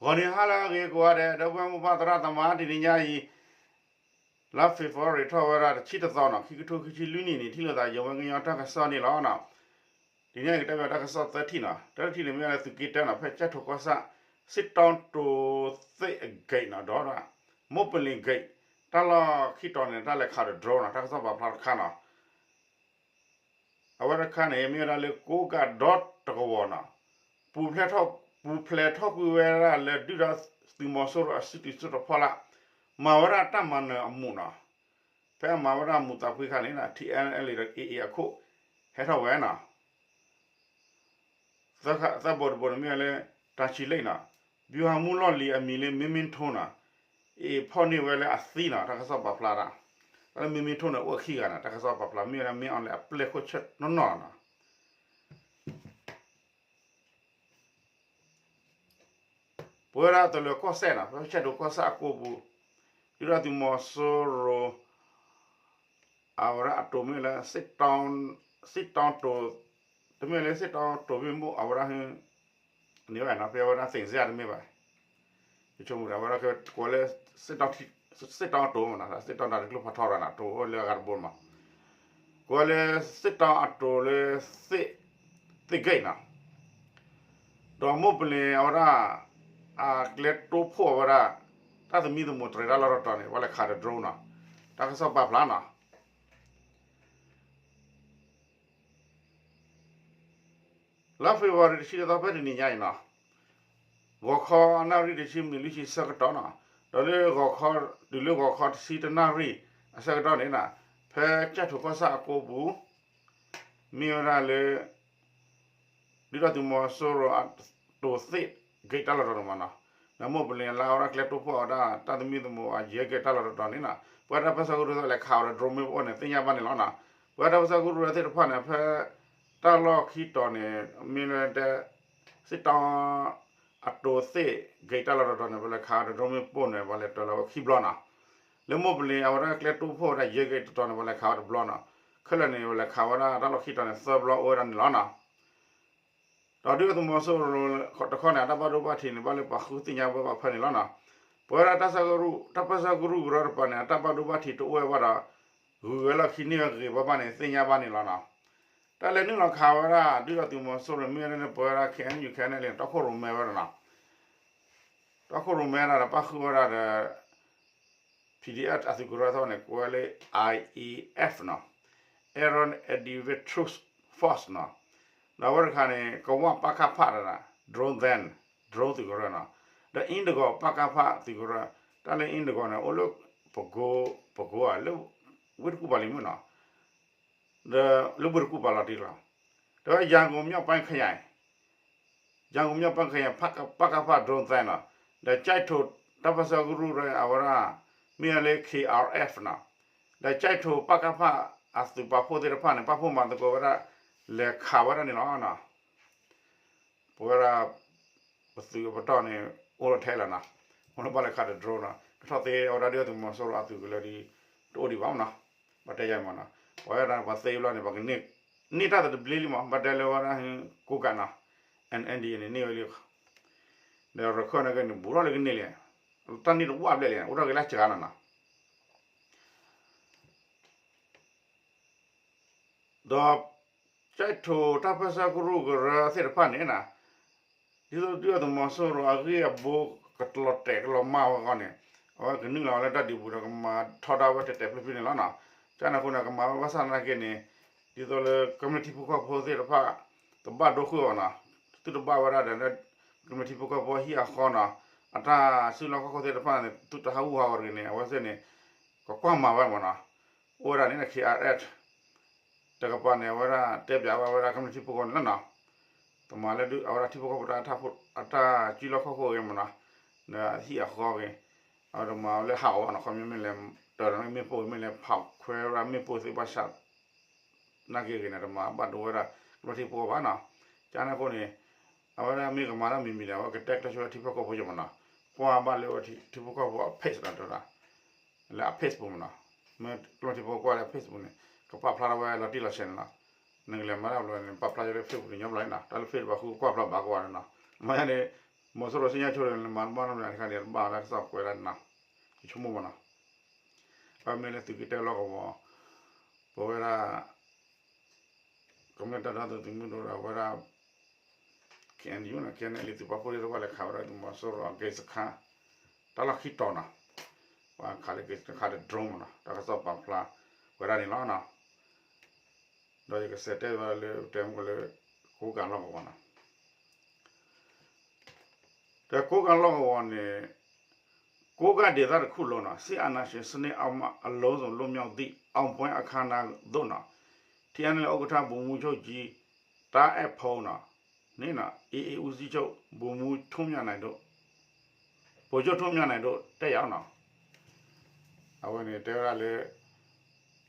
ဂီၤနံၤဟါလၢအဂ့ၤကိးဂၤဒဲး ဒီပုၢ်ဝဲၢ်မိၢ်ပၢ်သရၣ်သမါ တနံၤညါအံၤ လါ February ထီၣ်ဝဲဒၣ်တဆံတသီနီၤ ခံကထိခံဆံလွံၢ်နံၣ်န့ၣ် ထံၣ်လိာ်သးယဝဲကညီတၢ်ကစီၣ်န့ၣ်လီၤ. တနံၤညါအံၤကတဲဘၣ်တၢ်ကစီၣ်သၢထံၣ်နီၤ တၢ်တထံၣ်န့ၣ်မ့ၢ်လၢသုးက့တၢနီၤ ဖဲကၠဲၣ်ထိၣ်ကီၢ်ဆၣ် စစ်တောင်းတိုသစ်ဂိတ်နီၤ ဒီး မိၢ်ပလ့ၤဂိတ် တၢ်လီၢ်ခံတီၤန့ၣ် တၢ်လဲၤခးဒီး drone နီၤ တၢ်ကစီၣ်ပာ်ဖျါတခါနီၤ အဝဲတခါန့ၣ် မ့ၢ်ဝဲဒၣ်လၢကိးကးဒီတကဝီၤနီၤ ပူၤဖျဲးထီၣ် ပူၤဖျဲးထီၣ်ကွံာ်ဝဲဒၣ်လၢဒုၣ်ဒါသုးမီၤစိရိၤအစုတံၢ်စိတဖီလာ် မၤဝဲဒၣ်တၢ်မၤနၢၤအမူးနီၤ ဖဲအမၤဝဲဒၣ်မူးသးဖှံခါန့ၣ် ထံ အဲလ့ ဒီး AA အခိၣ် ဟဲထီၣ်ဝဲနီၤ သၢဘိတဘိန့ၣ်မ့ၢ်ဝဲလၢ တၢ်ဆံးလ့ၣ်နီၤ ဗျူဟာမှူးလီၢ်လံၤအမံၤလၢ မ့မ့ထိနီၤ AA ဖီၣ်န့ၢ်ဝဲလၢအသံနီၤ တၢ်ကစီၣ်ပာ်ဖျါဒၣ် တၢ်လၢ မ့မ့ထိန့ၣ် အိၣ်ခံဂၤနီၤ တၢ်ကစီၣ်ပာ်ဖျါ မ့ၢ်ဝဲဒၣ် မင်းအောင်လှိုင် အပျဲၢ်ခိၣ်ဆၢနီၢ်နီၢ်နီၤ ပဝဲဒၣ်တလၢၤကီၢ်စဲၣ်နီၤ ဖဲကၠဲၣ်ထိၣ်ကီၢ်ဆၣ်အကိပူၤ ဒုၣ်ဒါသုးမီၤစိရိၤ အဝဲဒၣ်အတိၤမ့ၢ်လၢ စစ်တောင်း စစ်တောင်းတို တမ့ၢ်လၢ စစ်တောင်းတို မ့ၢ်မိၢ်အဝဲဒၣ် န့ၢ်ဝဲနီၤ ဖဲအဝဲဒၣ် သ့ၣ်စ့ၣ်တမ့ၢ်ဘၣ် ယဆိကမိၣ်ဒီး အဝဲဒၣ်ကကိးလၢ စစ်တောင်းတိုမ့ၢ်နီၤ စစ်တောင်းတၢ်တကျိဖးထီရၤနီၤ တိၤအိၣ်လၢအဂၤတဘိမး ကိးလၢ စစ်တောင်းအတိၤလၢ သ့ၣ်ဂိတ်နီၤ ဒီးမိၢ်ပလ့ၤအဝဲဒၣ် အကျဲတိဖှိၣ်အဝဲဒၣ် တၢ်သမံသမိးတြဲၤတၢ်လီၢ်တတီၤန့ၣ် ပှၤလဲၤခးဒီး drone နီၤ တၢ်ကစီၣ်ပာ်ဖျါနီၤ လါ February တဆံတသီဖဲတနံၤညါအံၤနီၤ ဂီၤခီအနၣ်ရံၣ်တဆံမံးနံးလွံၢ်ဆံဆၢကတီၢ်နီၤ ဒီးလၢဂီၤခီ တုၤလၢဂီၤခီတဆံတနၣ်ရံၣ်အဆၢကတီၢ်န့ၣ်နီၤ ဖဲကၠဲၣ်ထိၣ်ကီၢ်ဆၣ်အကိပူၤ မ့ၢ်ဝဲဒၣ်လၢ ဒုၣ်ဒါသုးမီၤစိရိၤအတိၤသ့ၣ် ဂိတ်တၢ်လီၢ်တတီၤန့ၣ်မးနီၤ ဒီးမိၢ်ပလ့ၤလၢအဝဲဒၣ်ကျဲတိဖှိၣ်အဝဲဒၣ် တၢ်သမံသမိးအယဲၢ်ဂိတ်တၢ်လီၢ်တတီၤန့ၣ်နီၤ ပဝဲဒၣ်တၢ်ပၢဆှၢကရူၢ်သ့ၣ်လဲၤခးဝဲဒီး drone မ့ၢ်အိၣ်န့ၣ် သ့ၣ်ညါဘၣ်န့ၣ်လီၤနီၤ ပဝဲဒၣ်တၢ်ပၢဆှၢကရူၢ်သ့ၣ်တဖၣ်န့ၣ် ဖဲ တၢ်လီၢ်ခံတီၤန့ၣ် မ့ၢ်လၢတဲ စစ်တောင်း အတိၤသ့ၣ် ဂိတ်တၢ်လီၢ်တတီၤန့ၣ် ပလဲၤခးဒီး drone မ့ၢ်ပိၢ်န့ၣ် ပှၤလဲၤတၢၤလီၤဝဲခံဘျီနီၤ လၢမိၢ်ပလ့ၤအဝဲဒၣ်ကျဲတိဖှိၣ်ဝဲဒၣ်ယဲၢ်ဂိတ်တတီၤန့ၣ် ပှၤလဲၤခးဝဲတဘျီနီၤ ခဲလၢာ်န့ၣ် ပလဲၤခးဝဲဒၣ်တၢ်လီၢ်ခံတီၤန့ၣ် သၢဘျီအိၣ်ဝဲဒၣ်န့ၣ်လီၤနီၤ ဒီးဒုၣ်ဒါသုးမီၤစိရိၤတခီန့ၣ် အတၢ်ဘၣ်ဒိဘၣ်ထံးန့ၣ် ဘၣ်လၢပှၤဃုသ့ၣ်ညါဝဲဘၣ်ဖဲန့ၣ်လီၤနီၤ ပဝဲဒၣ်တၢ်ပၢဆှၢကရူၢ်ကရၢတပၤန့ၣ် အတၢ်ဘၣ်ဒိဘၣ်ထံးတအိၣ်ဝဲဘၣ်ဒီး ဂုၤဝဲလီၢ်ခံန့ၢ်ဝဲဂ့ၤဘၣ်ဘၣ်န့ၣ် သ့ၣ်ညါဘၣ်န့ၣ်လီၤနီၤ တၢ်လဲၤနုာ်လီၤခးဝဲဒၣ် ဒုၣ်ဒါသုးမီၤစိရိၤမ့ၢ်ဝဲဒၣ်န့ၣ် ပဝဲဒၣ် KNU KNLA န့ၣ် တီခိၣ်ရိၣ်မဲဝဲဒၣ်နီၤ တီခိၣ်ရိၣ်မဲဒၣ်ဒီးပၣ်ဃုာ်ဝဲဒၣ်ဒီး PDF အသုးကရၢအသီန့ၣ် ကိးဝဲလၢ IEF နီၤ Air Individual Force နီၤ ဒီးအဝဲတခါန့ၣ် ကဝၣ်ပကဖ ဒၣ် drone then drone သုးကရၢနီၤ ဒီး Indigo ပကဖ သုးကရၢ တၢ်လၢ Indigo န့ၣ် အိၣ်လၢ ပကိ ပကိဧါ လၢ ဝ့ၢ်တကူၣ်ပၤလံမုၢ်နီၤ ဒီးလၢဝ့ၢ်တကူၣ်ပၤလီၤတံၢ်လီၤ ဒီး ရန်ကုန်မြောက်ပိုင်းခရိုင် ရန်ကုန်မြောက်ပိုင်းခရိုင် ပကဖ drone then နီၤ ဒီး ကၠဲၣ်ထိၣ်တၢ်ပၢဆှၢကရူၢ်အဝဲဒၣ် မ့ၢ်ဝဲလၢ KRF နီၤ ဒီး ကၠဲၣ်ထိၣ်ပကဖ အသုးပာ်ဖှိၣ်သ့ၣ်တဖၣ်န့ၣ် ပာ်ဖှိၣ်မၤသကိးဝဲဒၣ် လဲၤခးဝဲဒၣ်န့ၣ်လီၤနီၤ ပဝဲဒၣ် ပသုးပတီၢ်န့ၣ် အိၣ်လီၤထဲလီၤနီၤ အိၣ်လၢဘၣ်လဲၤခးဒီး drone နီၤ ကထီၣ်သ့အဝဲဒၣ်ဒုၣ်ဒါသုးမီၤစိရိၤအသုးကလၢာ်ဒီး တအိၣ်ဒံးဘၣ်မးနီၤ ဘၣ်တဲယၤမးနီၤ ပဝဲဒၣ်ပှၤသ့ဘျီန့ၣ် ပှၤကန့ၢ် န့ၢ်တၢ်သတဘျ့လံမး ဘၣ်တဲလၢဝဲဒၣ် ကိးကးနီၤ NDAA န့ၣ် န့ၢ်ဝဲလံ ဒီးရခၢၣ်န့ၣ်က့န့ၣ် ဘူးထီၣ်လၢကန့ၢ်လံ တၢ်န့ၢ်တဝၣ်ဘျဲၣ်လံ အိၣ်ထီၣ်က့ၤလၢစှၤနီၤနီၤ ဒီး ကၠဲၣ်ထိၣ်တၢ်ပၢဆှၢကရူၢ်ကရၢသ့ၣ်တဖၣ်န့ၣ်နီၤ ဒ်သိးဒုၣ်ဒါသုးမီၤစိရိၤအဂ့ၢ်အဘိကလီၤတဲာ်ကလီၤမၢ်ဝဲအဂီၢ်န့ၣ် အဝဲကနုာ်လီၤဝဲလၢတၢ်ဒုးပူၤဒီးကမၤထီဒါဝဲတဲာ်တဲာ်ဖျုးဖျုးန့ၣ်လီၤနီၤ ကန့ၣ်အဃိန့ၣ် ကမၤဝဲဘၣ်ဆၣ်သနာ်က့န့ၣ် ဒ်သိးလၢကမျၢၢ်ထံဖိကီၢ်ဖိသ့ၣ်တဖၣ် တဘၣ်ဒိဃုာ်အီၤနီၤ သုတဘၣ်ဝဲဒၣ်ဒီးလၢ ကမျၢၢ်ထံဖိကီၢ်ဖိဟံၣ်အဃီနီၤ အတၢ်စုလီၢ်ခီၣ်ခိၣ်သ့ၣ်တဖၣ်န့ၣ် သုတဟးဂူာ်ဟးဂီၤတဂ့ၤန့ၣ် အဝဲသ့ၣ်န့ၣ် ကကွၢ်မၤဝဲမးနီၤ အိၣ်ဝဲဒၣ်န့ၣ် KRF တကပၤန့ၣ် အဝဲဒၣ်တဲပၠးဝဲဝဲဒၣ်ကမျၢၢ်ထံဖိကီၢ်ဖိန့ၣ်လီၤနီၤ ကမၤလၢဒုးအဝဲဒၣ်ထံဖိကီၢ်ဖိတၢ် အတၢ်စုလီၢ်ခီၣ်ခိၣ်ဂ့ၤမးနီၤ ဒီးဟံၣ်အဃီဂ့ၤ အဝဲတမၤဝဲလၢဟးဂီၤဘၣ်နီၤ ခီပညီမ့ၢ်လဲၤတၢ်ဒီးမ့ၣ်ပိၢ်ဂ့ၤ မ့ၢ်လဲၤဖးခွဲဝဲဒၣ်မ့ၣ်ပိၢ်သ့ၣ်ဘၣ်ဆၣ် နာ်က့ဂ့ၤန့ၣ် တမၤဘၣ်ဒိဝဲဒၣ် ကမျၢၢ်ထံဖိကီၢ်ဖိဘၣ်နီၤ ကန့ၣ်အဃိန့ၣ် အဝဲဒၣ်မ့ၢ်ကမၤတၢ်မံၤမံၤဒီး အဝဲကတဲကျၢၤဆိဝဲထံဖိကီၢ်ဖိယိာ်မးနီၤ ကွၢ်ဘၣ်လၢဝဲထံဖိကီၢ်ဖိအ page နီၤ တဲဝဲဒၣ် လၢအ page ပူၤမးနီၤ မ့ၢ်ကမျၢၢ်ထံဖိကွၢ်လၢ page ပူၤန့ၣ် ကပာ်ဖျါထီၣ်ဝဲလီၤတံၢ်လီၤဆဲးန့ၣ်လီၤ နကလဲၤမၤတၢ်ဘျီန့ၣ် ပာ်ဖျါထီၣ်လၢ page ပူၤန့ၣ်ညီဘျီနီၤ တၢ်လၢ page တဘၣ်ဃုကွၢ်ဖျါဘၣ်ကဝီၤန့ၣ်နီၤ မ့ၢ်န့ၣ် မီၤစိရိၤစံၣ်ညီၣ်ဆိဒီး မၤတဘၣ်နီတမံၤတခါဒီး တဘၣ်ဝဲဒၣ်ကစီၣ်ကွဲးဒၣ်နီၤ, ယဆိကမိၣ်မးနီၤ, ဘၣ်မ့ၢ်လၢသုးက့တၢလီၢ်ကဝီၤ, ပဝဲဒၣ် ကမျၢၢ်တၢ်ဒီသဒၢသုးမုၢ်ဒိၣ်ဒီးဝဲဒၣ် K N U နီၤ, K N L A သုးပာ်ဖှိၣ်သ့ၣ်တဖၣ်လဲၤခးဝဲဒၣ်သုးမီၤစိရိၤအက့စခါ တၢ်လီၢ်ခံတီၤနီၤ, ပှၤခးလၢက့စခါဒီး drone မးနီၤ, တၢ်ကစီၣ်ပာ်ဖျါဝဲဒၣ်န့ၣ်လီၤနီၤ, ဒီးယကစးတဲဘၣ်လၢ တဲမ့ၢ်လၢ ကိးကၤလီၢ်ကဝီၤနီၤ ဒီးကိးကၤလီၢ်ကဝီၤန့ၣ် ကိုးကန့်ဒေသတစ်ခုလုံးနီၤ စစ်အာဏာရှင်စနစ်အောက်မှ အလုံးစုံလွတ်မြောက်သည့် အောင်ပွဲအခမ်းအနားသို့နီၤ ထံအါန့ၣ်လၢ ဥက္ကဋ္ဌ ဗိုလ်မှူးချုပ်ကြီး တၢ်အဲၣ်ဖိနီၤ န့ၣ်နီၤ AA ဦးစီးချုပ် ဗိုလ်မှူးထွန်းမြတ်နိုင်တို့ ဗိုလ်ချုပ်ထွန်းမြတ်နိုင်တို့ တက်ရောက်နီၤ အဝဲန့ၣ်တဲဝဲဒၣ်လၢ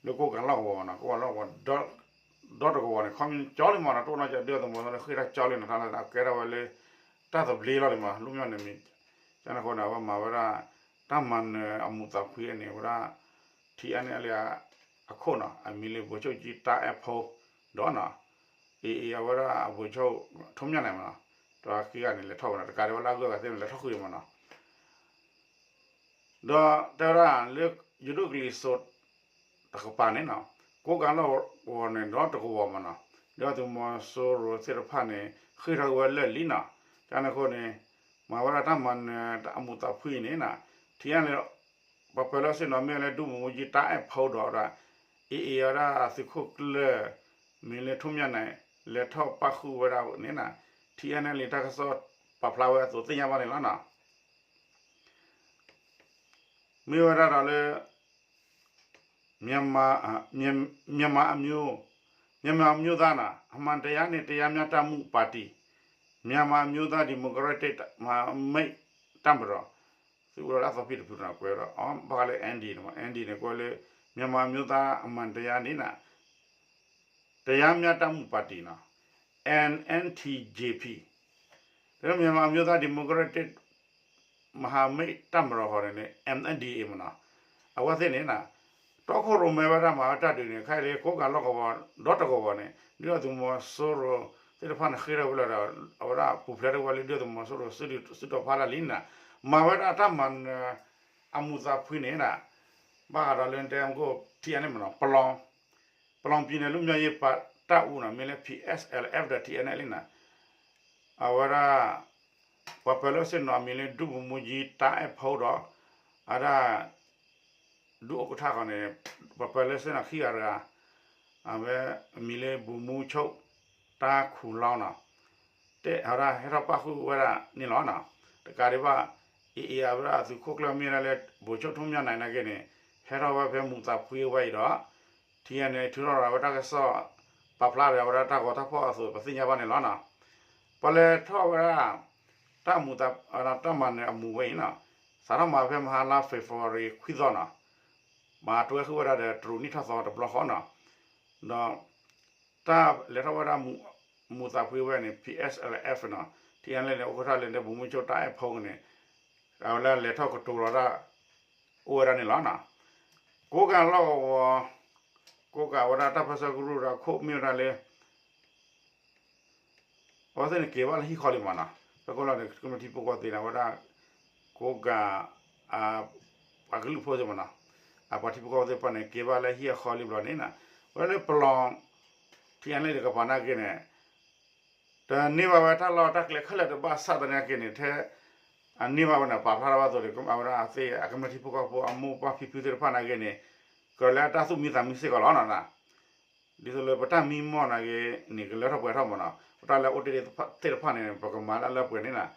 လၢကိးကၤလီၢ်ကဝီၤနီၤ ကိးကၤလီၢ်ကဝီၤ ဒီတကဝီၤန့ၣ် ခီမ့ၢ်ကၠီလံမးနီၤ တအိၣ်နီတစဲးဒုၣ်ဒါသုးမီၤစိရိၤဃ့ၢ်တၢ်ကၠီလံနီၤ တၢ်လၢကဲထီၣ်ဝဲလၢ တၢ်သဘျ့လီၤလံမး လွတ်မြောက်နယ်မြေ ကန့ၣ်အဃိန့ၣ် အဝဲမၤဝဲဒၣ် တၢ်မၤနၢၤအမူးသးဖှံန့ၣ် ဝဲဒၣ် ထံအါန့ၢ်အလံအခိၣ်နီၤ အမံၤလၢ ဗိုလ်ချုပ်ကြီး တၢ်အဲၣ်ဖိ ဒီးနီၤ AA အဝဲဒၣ် ဗိုလ်ချုပ် ထွန်းမြတ်နိုင်မးနီၤ ဒီးခံဂၤန့ၣ် လဲၤထီၣ်ဝဲနီၤ တကးဒံးဝဲလၢအဂုၤအဂၤသ့ၣ်န့ၣ် လဲၤထီၣ်ဃုာ်မးနီၤ ဒီးတဲဝဲဒၣ်လၢ ယိၤဒိၣ်ကလံၤစိး တကပၤန့ၣ်နီၤ ကိးကၤလီၢ်ကဝီၤန့ၣ် ဒီတကဝီၤမးနီၤ ဒီးသုးမီၤစိရိၤသ့ၣ်တဖၣ်န့ၣ် ဃ့ၢ်ထီၣ်ဝဲလၢာ်လံနီၤ ကန့ၣ်အဃိန့ၣ် မၤဝဲဒၣ်တၢ်မၤနၢၤအမူးသးဖှံန့ၣ်နီၤ ထံအါန့ၣ် ပှၤပၢၤလၢစ့ၣ်နီၤမ့ၢ်လၢ ဒုဗိုလ်မှူးကြီး တၢ်အဲၣ်ဖိဒီး AA ဝဲဒၣ်သုးခိၣ်ကျၢၢ် မံၤလၢ ထွန်းမြတ်နိုင် လဲၤထီၣ်ပၣ်ဃုာ်ဝဲဒၣ်န့ၣ်နီၤ ထံအါန့ၢ်လံတၢ်ကစီၣ်ပာ်ဖျါဝဲအသိးသ့ၣ်ညါဘၣ်န့ၣ်လီၤနီၤ မ့ၢ်ဝဲဒၣ်ဒီးလၢ မြန်မာ မြန်မာအမျိုး မြန်မာအမျိုးသားနီၤ အမှန်တရားနှင့် တရားမျှတမှုပါတီ မြန်မာအမျိုးသား ဒီမိုကရက်တစ် မဟာမိတ်တပ်မတော် သုအိၣ်ဒီးလၢအသီဖံၣ်တဖုနီၤ ကွဲးဝဲဒီး အီ ဘၣ်ဃးလၢ ND န့ၣ်မး ND န့ၣ် ကွဲးလၢ မြန်မာအမျိုးသားအမှန်တရားနှင့် တရားမျှတမှုပါတီနီၤ NNTJP လၢ မြန်မာအမျိုးသား ဒီမိုကရက်တစ် မဟာမိတ်တပ်မတော် ဃီန့ၣ်န့ၣ် MNDAA မးနီၤ အဝဲသ့ၣ်န့ၣ်နီၤ တီခိၣ်ရိၣ်မဲဝဲဒၣ်မၤဝဲတၢ်ဒုးန့ၣ် ခဲအံၤလၢကိးကၤလီၢ်ကဝီၤ ဒီတကဝီၤန့ၣ် ဒုၣ်ဒါသုးမီၤစိရိၤသ့ၣ်တဖၣ်န့ၣ် ဃ့ၢ်ထီၣ်ဝဲလၢဒီး အဝဲဒၣ်ပူၤဖျဲးထီၣ်ဝဲလၢ ဒုၣ်ဒါသုးမီၤစိရိၤစုတီၤဖးဒၣ်လံနီၤ မၤဝဲဒၣ်တၢ်မၤနၢၤ အမူးသးဖှံန့ၣ်နီၤ ဘၣ်ဃးဒီးလၢတဲမကိၣ်ထံအါန့ၣ်မးနီၤ ပလောင် ပလောင်ပြည်နယ်လွတ်မြောက်ရေးတပ်ဦးနီၤ မ့ၢ်လၢ PSLF ဒီး ထံအါန့ၣ်လံနီၤ အဝဲဒၣ် ပှၤပၢၤလၢစ့ၣ်နီၤမံၤလၢ ဒုဗိုလ်မှူးကြီး တၢ်အဲၣ်ဖိဒီး အဝဲဒၣ် ဒုဥက္ကဋ္ဌ ဃီန့ၣ် ပှၤပၢၤလၢစ့ၣ်နီၤခံဂၤတဂၤ အဝဲမံၤလၢ ဗိုလ်မှူးချုပ် တၢ်ခူၣ်လီနီၤ တဲအဝဲဒၣ် ဟဲထီၣ်ပၣ်ဃုာ်ဝဲဒၣ်န့ၣ်လီၤနီၤ တကးဒံးဘၣ် AA အဝဲဒၣ်သုးခိၣ်ကျၢၢ်မ့ၢ်ဒၣ်လၢ ဗိုလ်ချုပ်ထွန်းမြတ်နိုင် နာ်က့န့ၣ် ဟဲထီၣ်ဝဲဖဲမူးသးဖှံဝဲအံၤဒီး ထံအါန့ၣ် ထုးထီၣ်ရၤဝဲတၢ်ကစီၣ် ပာ်ဖျါဒီးအဝဲဒၣ်တၢ်ဂီၤတၢ်ဖီၣ်အသိး ပသ့ၣ်ညါဘၣ်န့ၣ်လီၤနီၤ ပှၤလဲၤထီၣ်ဝဲဒၣ် တၢ်မူးသး တၢ်မၤနၢၤအမူးဝဲအံၤနီၤ စးထီၣ်မၤဖဲမဟါလါ February ခွံသီနီၤ မၤတွဲဃုာ်ဝဲဒၣ်ဒီးတရူးနံၣ်ထီၣ်သီတဘျီဃီနီၤ ဒီး တၢ်လဲၤထီၣ်ဝဲဒၣ် မူးသးဖှံဝဲန့ၣ် PSLF နီၤ ထံအါန့ၣ်လံန့ၣ် အိၣ်ခိးထၣ်လၢန့ၣ် ဗိုလ်မှူးချုပ် တၢ်အဲၣ်ဖိန့ၣ် အဝဲလၢလဲၤထီၣ်ကတိၤလီၤတၢ် အိၣ်ဝဲဒၣ်န့ၣ်လီၤနီၤ ကိးကၤလီၢ်ကဝီၤ ကိးကၤဝဲဒၣ်တၢ်ပၢၢ်ဆၢကရူၢ်ဒီးခိၣ်မ့ၢ်ဝဲဒၣ်လၢ အဝဲသ့ၣ်န့ၣ်က့ၤဘၣ်လၢဟံၣ်ဃီလံမးနီၤ ဖဲကိလီၤန့ၣ် ကမျၢၢ်ထံဖိကီၢ်ဖိသ့ၣ်န့ၣ် အဝဲဒၣ် ကိးကၤ အပှၤကလုာ်ဖိသ့ၣ်မးနီၤ အပှၤထံဖိကီၢ်ဖိသ့ၣ်တဖၣ်န့ၣ် က့ၤဘၣ်လၢဟံၣ်အဃီလံဘျီန့ၣ်နီၤ ဝဲလၢပလီၢ် ထံအါန့ၣ်လံတကပၤနာ်က့န့ၣ် တန့ၢ်ဘၣ်ဝဲတၢ်လီၢ်တၢ်ကျဲခဲလၢာ်တဘၣ်ဆၣ်သနာ်က့န့ၣ် ထဲ အန့ၢ်ဘၣ်ဝဲန့ၣ် ပာ်ဖျါထီၣ်ဘၣ်အသိးန့ၣ် အဝဲဒၣ်အသ့ၣ်အကမျၢၢ်ထံဖိကီၢ်ဖိအမိၢ်ပၢ်ဖံဖုသ့ၣ်တဖၣ်နာ်က့န့ၣ် ကလၢတၢ်သူၣ်မံသးမံစ့ၢ်ကီးလီၤနီၤ ဒ်သိးလၢပတၢ်မံမီၢ်နာ်က့န့ၣ် ကလၢထီၣ်ပှဲၤထီၣ်မးနီၤ ပတၢ်လၢအိၣ်တ့ၢ်သ့ၣ်တဖၣ်န့ၣ် ပကမၤလၢလၢပှဲၤန့ၣ်နီၤ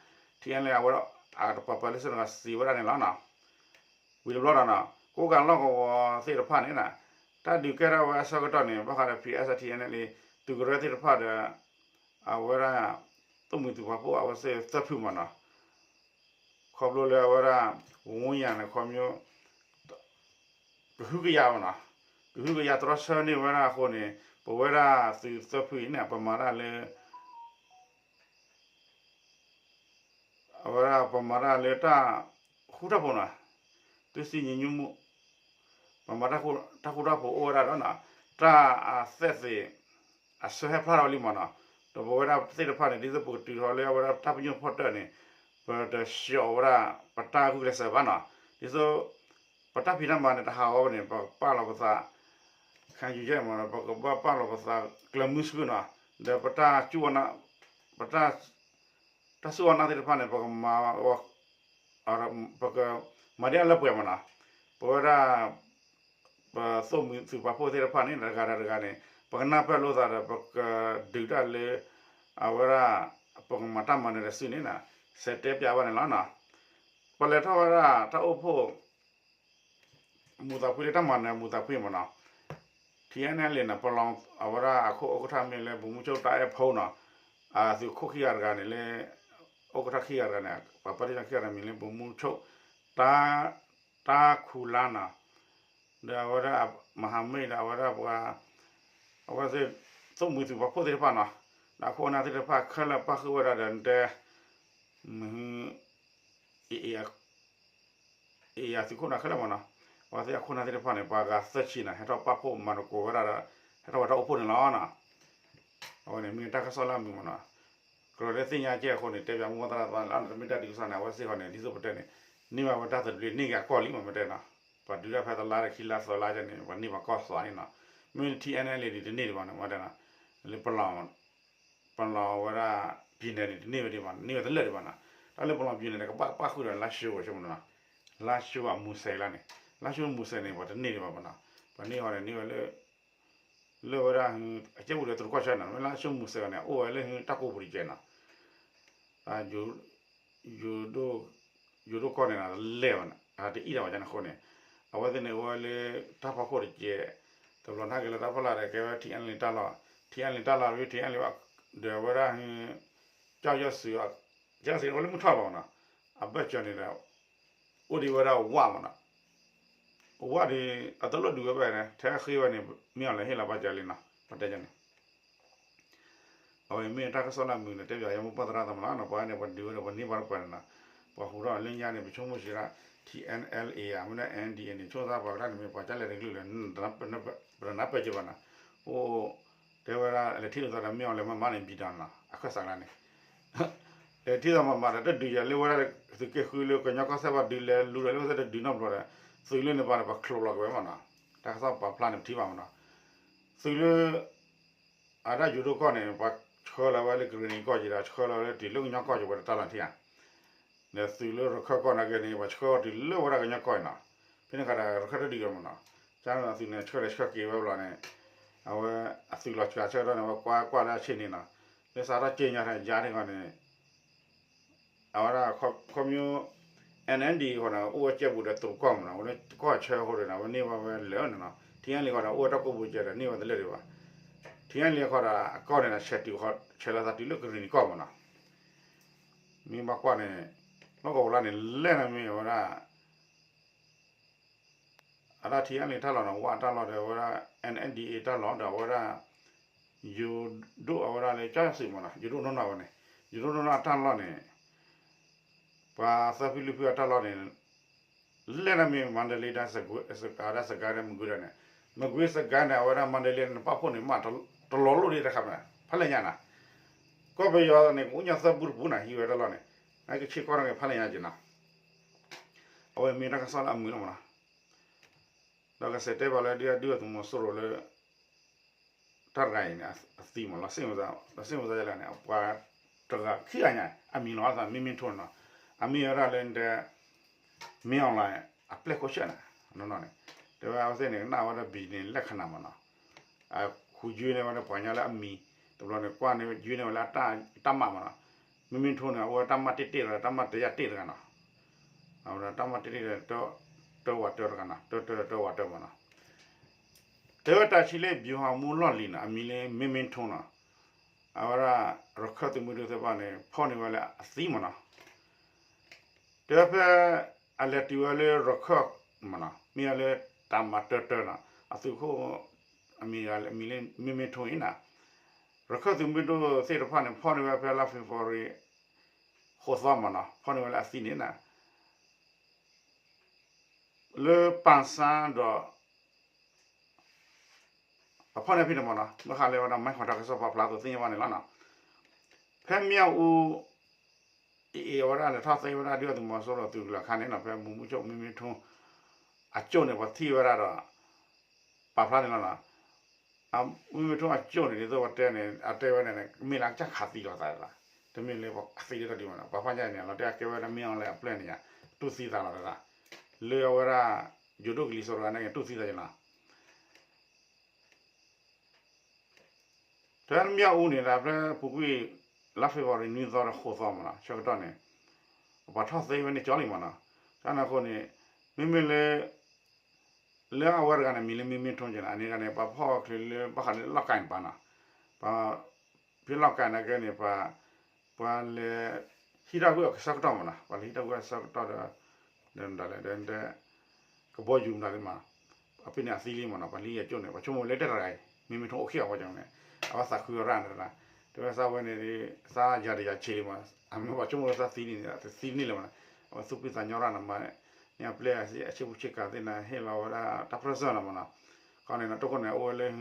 ထံအါန့ၣ်လံအဝဲဒၣ် အပှၤပၢၤလၢစ့ၣ်နီၤစံးဝဲဒၣ်န့ၣ်လီၤနီၤ ဝံၤတဘျီဒီးနီၤ ကိးကၤလီၢ်ကဝီၤသ့ၣ်တဖၣ်န့ၣ်နီၤ တၢ်ဒုးကဲထီၣ်ဝဲအဆၢကတီၢ်န့ၣ် ဘၣ်ဃးဒီး PSLF/TNLA သုးကရၢသ့ၣ်တဖၣ်ဒီး အဝဲဒၣ် သိၣ်မှံၤသုးပာ်ဖှိၣ်အဝဲသ့ၣ်သၢဖုမးနီၤ ခီဖျိလၢအဝဲဒၣ် ဝူယၤန့ၣ် ခီဖျိ ကဟုကယာ်မးနီၤ ကဟုကယာ်တြီဆၢန့ၢ်ဝဲဒၣ်အဃိန့ၣ် ပဝဲဒၣ်သုးသၢဖုအံၤန့ၣ် ပမၤတၢ်လၢ အဝဲဒၣ်ပမၤတၢ်လၢတၢ်ဃူတၢ်ဖိးနီၤ သွေးစည်းညီညွတ်မှု ပမၤတၢ်ဃူတၢ်ဖိးအိၣ်ဝဲဒၣ်ဒီးနီၤ တၢ်အသဲၣ်သ့ၣ် အဆၢဟဲဖျါထီၣ်လံမးနီၤ ဒီးပဝဲဒၣ်သ့ၣ်တဖၣ်န့ၣ် ဒ်သိးပကတုၤထီၣ်လၢအဝဲဒၣ်တၢ်ပညိၣ်ဖီတၢၢ်န့ၣ် ပတဆှီဝဲဒၣ် ပတၢ်ဂုာ်ကျဲးစၢးဘၣ်နီၤ. ဒ်သိး ပတၢ်ဖံးတၢ်မၤန့ၣ် တဟးဂီၤဘၣ်န့ၣ် ပကပာ်လီၤပသး ခံယူၤယဲၢ်မးနီၤ, ပကဘၣ်ပာ်လီၤပသးကျၢၤမုၢ်ဆူၣ်နီၤ. ဒီးပတၢ်စူၢ် ပတၢ် တၢ်စူၢ်အီၤနာ်သ့ၣ်တဖၣ်န့ၣ် ပကမၤ ပကမၤဒ်အလၢပှဲၤမးနီၤ. ပဝဲဒၣ် ပသိၣ်မှံၤသုးပာ်ဖှိၣ်သ့ၣ်တဖၣ်န့ၣ် တဂၤဒီးတဂၤန့ၣ် ပကနၢ်ပၢၢ်လိာ်သးဒီး ပကဒုးတၢ်လၢ အဝဲဒၣ် ပကမၤတၢ်မၤနၢၤဒီးစုန့ၣ်နီၤ, ဆဲးတဲပၠးဘၣ်န့ၣ်လီၤနီၤ. ပလဲၤထီၣ်ဝဲဒၣ်တၢ်အိၣ်ဖှိၣ် မူးသးဖှံလၢတၢ်မၤနၢၤမူးသးဖှံမးနီၤ, ထံအဲၣ်အဲလ်လ့ၣ်န့ၣ် ပလီၤအဝဲဒၣ်အခိၣ်အူကထၢၣ်မ့ၢ်လၢ ဗိုလ်မှူးချုပ် တၢ်အဲၣ်ဖိနီၤ, အသုးခိၣ်ခံဂၤတဂၤန့ၣ်လၢ အိၣ်ကထၢၣ်ခံဂၤတဂၤန့ၣ် ပှၤပၢတၢ်ခံဂၤတဂၤမံၤလၢ ဗိုလ်မှူးချုပ် တၢ် တၢ်ခူလါနီၤ, ဒီးအဝဲဒၣ် မဟာမိတ် ဒီးအဝဲဒၣ်ပှၤ အဝဲသ့ၣ် သိၣ်မှံၤသုးပာ်ဖှိၣ်သ့ၣ်တဖၣ်နီၤ, ဒီးအခိၣ်အနၢ်သ့ၣ်တဖၣ်ခဲလၢာ်ပၣ်ဃုာ်ဝဲဒၣ်ဒီးတဲ မဟ အ့ၣ်အ့ၣ် သုးခိၣ်နၢ်ခဲလၢာ်မးနီၤ, အဝဲသ့ၣ်အခိၣ်နၢ်သ့ၣ်တဖၣ်န့ၣ် ပှၤဂၤသၢဆံနီၤ ဟဲထီၣ်ပာ်ဖှိၣ်မၤသကိးဝဲဒၣ်ဒီး ဟဲထီၣ်ဝဲတၢ်အိၣ်ဖှိၣ်န့ၣ်လီၤနီၤ. အဝဲန့ၣ်မ့ၢ်တၢ်ကစီၣ်လၢအမုာ်မးနီၤ, ကြၢးလၢသ့ၣ်ညါကဲအဃိန့ၣ် တဲပၠးမိၢ်သရၣ်သီန့ၣ်လီၤ, တမ့ၢ်တၢ်ဒုးကစီၣ်န့ၣ် အဝဲသ့ၣ်ဃီန့ၣ် ဒ်သိးပတဲန့ၣ် န့ၢ်ဘၣ်ဝဲတၢ်သဘျ့န့ၢ်က့ၤအကီၢ်လံမး မ့ၢ်တဲနီၤ, ပှၤဒုးတၢ်ဖဲတလါဒီးခံလါသၢလါန့ၣ် ပှၤန့ၢ်ဘၣ်ကီၢ်သွးန့ၣ်နီၤ, မ့ၢ် ထံအဲၣ်အဲလ်လ့ၣ် န့ၣ် တန့ၢ်ဒံးဘၣ်န့ၣ် မ့ၢ်တဲနီၤ, လၢပလီၢ် ပလီၢ်ဝဲဒၣ် ပြည်နယ် န့ၣ် တန့ၢ်ဝဲဒံးဘၣ်န့ၣ် န့ၢ်ဝဲတလၢာ်ဒံးဘၣ်နီၤ, တၢ်လၢပလီၢ် ပြည်နယ် န့ၣ် ကဘၣ်ပၣ်ဃုာ်ဒီး လားရှိုး ဝဲဆိကမိၣ်နီၤ, လားရှိုး အမူးစဲး လၢန့ၣ်, လားရှိုး မူးစဲး န့ၣ် ပှၤတန့ၢ်ဒံးဘၣ်ဘၣ်နီၤ, ပှၤန့ၢ်အီၤန့ၣ် န့ၢ်ဝဲလၢ လၢဝဲဒၣ် အကဲပူၤဒီးတရူးကီၢ်ဆၢနီၤ, မ့ၢ် လားရှိုး မူးစဲး န့ၣ် အိၣ်ဝဲလၢတၢ်ကိးပူၤတကဲးနီၤ ယိၤဒိၣ်ကီၢ်န့ၣ် လဲၢ်ဘၣ်န့ၣ် တအံၣ်တၢ်ဘၣ်န့ၣ်အဃိန့ၣ်, အဝဲသ့ၣ်န့ၣ်အိၣ်ဝဲလၢတၢ်ဖီခိၣ်တကဲး, တဘျီန့ၣ်က့ၤလၢတၢ်ဖီလာ်ဒီး ကဲဝဲ ထံအဲၣ်အဲလ်လ့ၣ် တၢ်လီၢ်, ထံအဲၣ်အဲလ်လ့ၣ် တၢ်လီၢ် ထံအဲၣ်အဲလ်လ့ၣ် ဒီးဝဲဒၣ် ကၠီၣ်ယီၢ်စုး, ကၠီၣ်ယီၢ်စုးန့ၣ် အိၣ်လၢမုၢ်ထီၣ်ဘၣ်မးနီၤ, အဘၢၣ်စၢၤန့ၣ်ဒီး အိၣ်ဒံးဝဲဒၣ်ဝၣ်မးနီၤ, ဝၣ်ဒီး အတလိၣ်ဒုးဝဲဘၣ်န့ၣ် ထဲဃ့ဝဲန့ၣ် မ့ၢ်အီၤလဲၤဟ့ၣ်လီၤဘၣ်ကၢလံနီၤ ပတဲန့ၣ် အဝဲမ့ၢ်တၢ်ကစီၣ်လၢအမုာ်န့ၣ် တဲပၠးယမိၢ်ပှၢ်သရၣ်သမါလီၤနီၤ, ပှၤန့ၣ် ပှၤဒုးဝဲဒီး ပှၤန့ၢ်ဘၣ်တပှၤန့ၣ်နီၤ, ပှၤဟူးထီၣ်လၢညါန့ၣ် ပဆိကမိၣ်စံးဒၣ် ထံအဲၣ်အဲလ်လ့ၣ် မ့ၢ်ဒၣ် အ့ၣ်အၣ်ဒီအ့ၣ် န့ၣ် ဆိကမိၣ်သးပှၤကတၢၢ်န့ၣ် မ့ၢ်ပှၤကၢလဲၣ်တကလုာ်လဲၣ်, ပတနၢ်ပၢၢ်က့ၤဘၣ်နီၤ, အိၣ် တဲဝဲဒၣ် လဲၤထံၣ်လိာ်သးဒီး မ့ၢ်အီၤလဲၤမၤမၤန့ၣ် ဘံၣ်ဒီးနီၤ အခၢၣ်စးကျါန့ၣ် လဲၤထံၣ်သးမၤမၤဒီး တဒုးယၤလၢဝဲဒၣ် သုးက့ဃုလၢကညီကီၢ်စဲၣ် ပှၤဒုးလဲၤလူၤဒီးလၢဝဲသ့ၣ်တဒုးနီတဘျီဒီး သုးလၢန့ၣ်ပှၤန့ၣ် ပှၤချိးလီၤက့ၤဝဲမးနီၤ, တၢ်ကစီၣ်ပာ်ဖျါန့ၣ် ပထံၣ်ဘၣ်မးနီၤ, သုးလၢ အဒၣ်ယိၤဒိၣ်ကီၢ်န့ၣ် ပှၤဆှၢလီၤဝဲလၢကရ့ၣ်နံၤကီၢ်က့ၤဒီး ဆှၢလီၤဝဲလၢတုၤလၢကညီကီၢ်က့ၤ ပှၤတတၢ်လီၢ်ထံၣ်ဧါ, ဒီးသုးလၢရခၢၣ်ကီၢ်နာ်က့န့ၣ် ပှၤဆှၢအီၤတုၤလၢဝဲဒၣ်ကညီကီၢ်အံၤနီၤ, ဖဲန့ၣ်ခါဒီးရခၢၣ်တဒုးလီၤမးနီၤ, ကန့ၣ်သုးန့ၣ် ဆှၢလဲၤဆှၢက့ၤဝဲဘျီန့ၣ် အဝဲအသုးလီၤစှၤဆၢထီၣ်န့ၣ် အဝဲကွၢ်ကွၢ်လၢအဆ့ၣ်န့ၣ်နီၤ, လၢစးထီၣ်က့ညါတယါန့ၣ်ဂီၢ်န့ၣ် အဝဲဒၣ်ခီဖျိ အ့ၣ်အၣ်ဒီအ့ၣ် ဃီန့ၣ် အိၣ်ဝဲကဲပူၤဒီးတရူးကီၢ်မးနီၤ, အဝဲလၢကီၢ်ဆၢအဃိဒီးန့ၣ် အဝဲန့ၢ်ဘၣ်ဝဲလၢာ်န့ၣ်နီၤ, ထံအဲၣ်လ့ၣ်ဃီဒီး အိၣ်ဝဲတၢ်ကိးပူၤကဲဒီးန့ၢ်ဝဲတလၢာ်ဒံးဘၣ်, ထံအဲၣ်လ့ၣ်ဃီဒီး အကီၢ်န့ၣ်ဒီး ဆဲးတုၤ ဆဲးလီၤသးတုၤလၢကရ့ၣ်နံၤကီၢ်မးနီၤ, မ့ၢ်ဘၣ်ကွၢ်န့ၣ် လီၢ်ကဝီၤလၢန့ၣ် လဲၢ်န့ၣ်မ့ၢ်အဝဲဒၣ် အဒၣ်ထံအဲၣ်လ့ၣ်တၢ်လီၢ်နီၤ, ဝၣ်တၢ်လီၢ်ဒီးအဝဲဒၣ် အ့ၣ်အၣ်ဒီအ့ၣ် တၢ်လီၢ်ဒီးအဝဲဒၣ် ယိၤဒိၣ်အဝဲဒၣ်လၢကၠီၣ်ယီၢ်စုးမးနီၤ, ယိၤဒိၣ်နီၢ်နီၢ်ဝဲန့ၣ်, ယိၤဒိၣ်နီၢ်နီၢ်အတၢ်လီၢ်န့ၣ် ပှၤသၢဖုလွံၢ်ဖုအတၢ်လီၢ်န့ၣ် လဲၢ်န့ၣ်မ့ၢ် မန္တလေး ဒီး စစ်ကိုင်း ဒီး မကွေး ဒီးန့ၣ်, မကွေး စစ်ကိုင်း န့ၣ် အဝဲဒၣ် မန္တလေး န့ၣ် နပာ်ဖှိၣ်န့ၣ် မးတလီၤလိၣ်ဒံးတခါမး, ဖးလဲၣ်ညါနီၤ, ကီၢ်ပယီၤန့ၣ် ကအိၣ်ညီသၢပူတပူနီၤ, ဟံးဝဲတၢ်လီၢ်န့ၣ် နကဆ့ၣ်ကီၢ်န့ၣ် ဖးလဲၣ်ညါက့ၤနီၤ, အဝဲမ့ၢ်တၢ်ကစီၣ်လၢအမုာ်လီၤမးနီၤ, ဒီးကစဲးတဲဘၣ်လၢဒုးဒုးအသုးမီၤစိရိၤလၢ တၢ်တဂၤအံၤန့ၣ် အသံမး လီၤစ့ၣ်မစါ လီၤစ့ၣ်မစါယလဲၣ်န့ၣ် ပှၤတဂၤခံဂၤညါ အမံၤလီၤသးမ့မ့ၢ်ထိၣ်နီၤ, အမ့ၢ်ဝဲဒၣ်လၢတဲ မင်းအောင်လှိုင် အပျဲၢ်ခိၣ်ဆၢၣ်န့ၣ် နီၢ်နီၢ်န့ၣ်, တဲဝဲအဝဲသ့ၣ်န့ၣ် ကနၣ်ဝဲဒၣ် ဘံၣ်န့ၣ် လၢခဏၤမးနီၤ, အဃုယွ့န့ၢ်ဝဲဒၣ်ပှၤကညီလၢအမံၤ တဘျီန့ၣ် ကွၢ်န့ၢ်ယွ့န့ၢ်ဝဲလၢတၢ်မးမးနီၤ, မ့မ့ၢ်ထိၣ်န့ၣ် အအိၣ်ဝဲတၢ်မးတ့ၢ်တ့ၢ်တဂၤ တၢ်မးတယၢ်တ့ၢ်တဂၤနီၤ အဝဲဒၣ်တၢ်မၤတ့ၢ်တ့ၢ်ဒီး တၢဝးတၢတဂၤနီၤ တၢတၢတၢဝးတၢမးနီၤ, တဲဝဲတၢ်ဆံလၢ ဗျူဟာမှူး လီၢ်လံၤနီၤ အမံၤလၢ မ့မ့ၢ်ထိၣ်နီၤ, အဝဲဒၣ် ရခၢၣ်သုးမုၢ်ဒိၣ်သ့ၣ်တဖၣ်န့ၣ် ဖီၣ်န့ၢ်ဝဲလၢအသံမးနီၤ, တဲဝဲဖဲ အလဲၤတုၤဝဲလၢရခၢၣ်မးနီၤ မ့ၢ်ဝဲလၢတၢ်မၤတၢတၢနီၤ အသုးခိၣ် အမံၤလၢ မ့မ့ၢ်ထိၣ်အံၤနီၤ, ရခၢၣ်သုးမုၢ်ဒိၣ်သ့ၣ်တဖၣ်န့ၣ် ဖီၣ်န့ၢ်ဝဲဖဲလါ February ဃိးသီမးနီၤ ဖီၣ်န့ၢ်ဝဲလၢအသံန့ၣ်နီၤ လၢပၣ်စၣ်ဒီး အဖီၣ်န့ၢ်ဖဲန့ၣ်မးနီၤ ဘၣ်ဃးလၢဝဲဒၣ် မဲၢ်ခီး တၢ်ကစီၣ်ပာ်ဖျါအသိးသ့ၣ်ညါဘၣ်န့ၣ်လီၤနီၤ, ဖဲမၠၣ်အူ အ့ၣ်အ့ၣ်ဝဲဒၣ်လဲၤထီၣ်သ့ဝဲဒၣ်ဒုၣ်ဒါသုးမီၤစိရိၤသုးကလၢၤခါန့ၣ်နီၤ ဖဲမူမူဆိၣ်မ့မ့ၢ်ထိ အကၠိၣ်န့ၣ် ပှၤထံၣ်ဝဲဒၣ်ဒီး ပာ်ဖျါန့ၣ်လီၤနီၤ. မ့မ့ၢ်ထိအကၠိၣ်န့ၣ် ဒ်သိးပတဲန့ၣ် အတဲဝဲန့ၣ် မ့ၢ်လၢအကစၢ်ခးသံလီၤသးဒၣ်, တမ့ၢ်လၢပှၤသံဒ်သိးဒံးမနီၤ ပှၤဖၣ်ညါန့ၣ် လီၤတဲာ်အကဲဝဲဒၣ်မ့ၢ်အီၤလၢအပျဲၢ်န့ၣ်ယါ တူၢ်သံသးလီၤတၢ်, လၢအဝဲဒၣ် ယိၤဒိၣ်ကလံၤစိးတဂၤန့ၣ် တူၢ်သံသးယနီၤ တမ့ၢ်အူန့ၣ် ဒၣ်ဖဲပူၤကွံာ် လါ February နွံသီဒီးဃိးသီမနီၤ ဆၢကတီၢ်န့ၣ် ပှၤထီၣ်သ့ဝဲန့ၣ်ကၠီလံမနီၤ, တၢ်န့ၣ်အဃိန့ၣ် မ့မ့ၢ်လၢ လၢအဝဲတဂၤန့ၣ် မံၤလၢမ့မ့ၢ်ထိက့နီၤ အန့ၣ်တဂၤန့ၣ် ပှၤဖီၣ်ချ့လၢ ဘၣ်ဃးလၢလီၢ်ကၤန့ၣ်ပၤနီၤ, ပှၤ ဖဲလီၢ်ကၤန့ၣ်ကဲန့ၣ် ပှၤ ပှၤလဲၤ ဟံးထီၣ်ကွံာ်အဆၢကတီၢ်မနီၤ ပှၤလဲၤဟံးထီၣ်ကွံာ်အဆၢကတီၢ်ဒီး ဒ်လဲၣ် ကဘီယူၤမတၤလံမနီၤ, အဖဲန့ၣ်အသံလံမနီၤ ပှၤလံအကၠိၣ်န့ၣ် ပှၤဆိကမိၣ်လၢတဲတဂၤအံၤ မ့မ့ၢ်ထိအိၣ်ခံဂၤဝဲကန့ၣ် အဝဲသးခုအီၤရၣ်န့ၣ်တၢ်, တဲဝဲသးဝဲန့ၣ် သးယၤတယၤဆံးလံမနီၤ အမ့ၢ်ပှၤဆိကမိၣ်လၢသးသံန့ၣ် သံန့ၢ်လံမနီၤ, အဝဲသူၣ်ဖှံသးညီရၣ်န့ၣ်မး န့ၣ်အပျဲၢ်အဆံးပူၤဆံးကၤသ့ၣ်န့ၣ် ဟ့ၣ်လီၤဝဲဒၣ်တၢ်ပြၢၢ်စၢၢ်န့ၣ်မနီၤ, ခီန့ၣ် တခိၣ်န့ၣ် အိၣ်ဝဲလၢ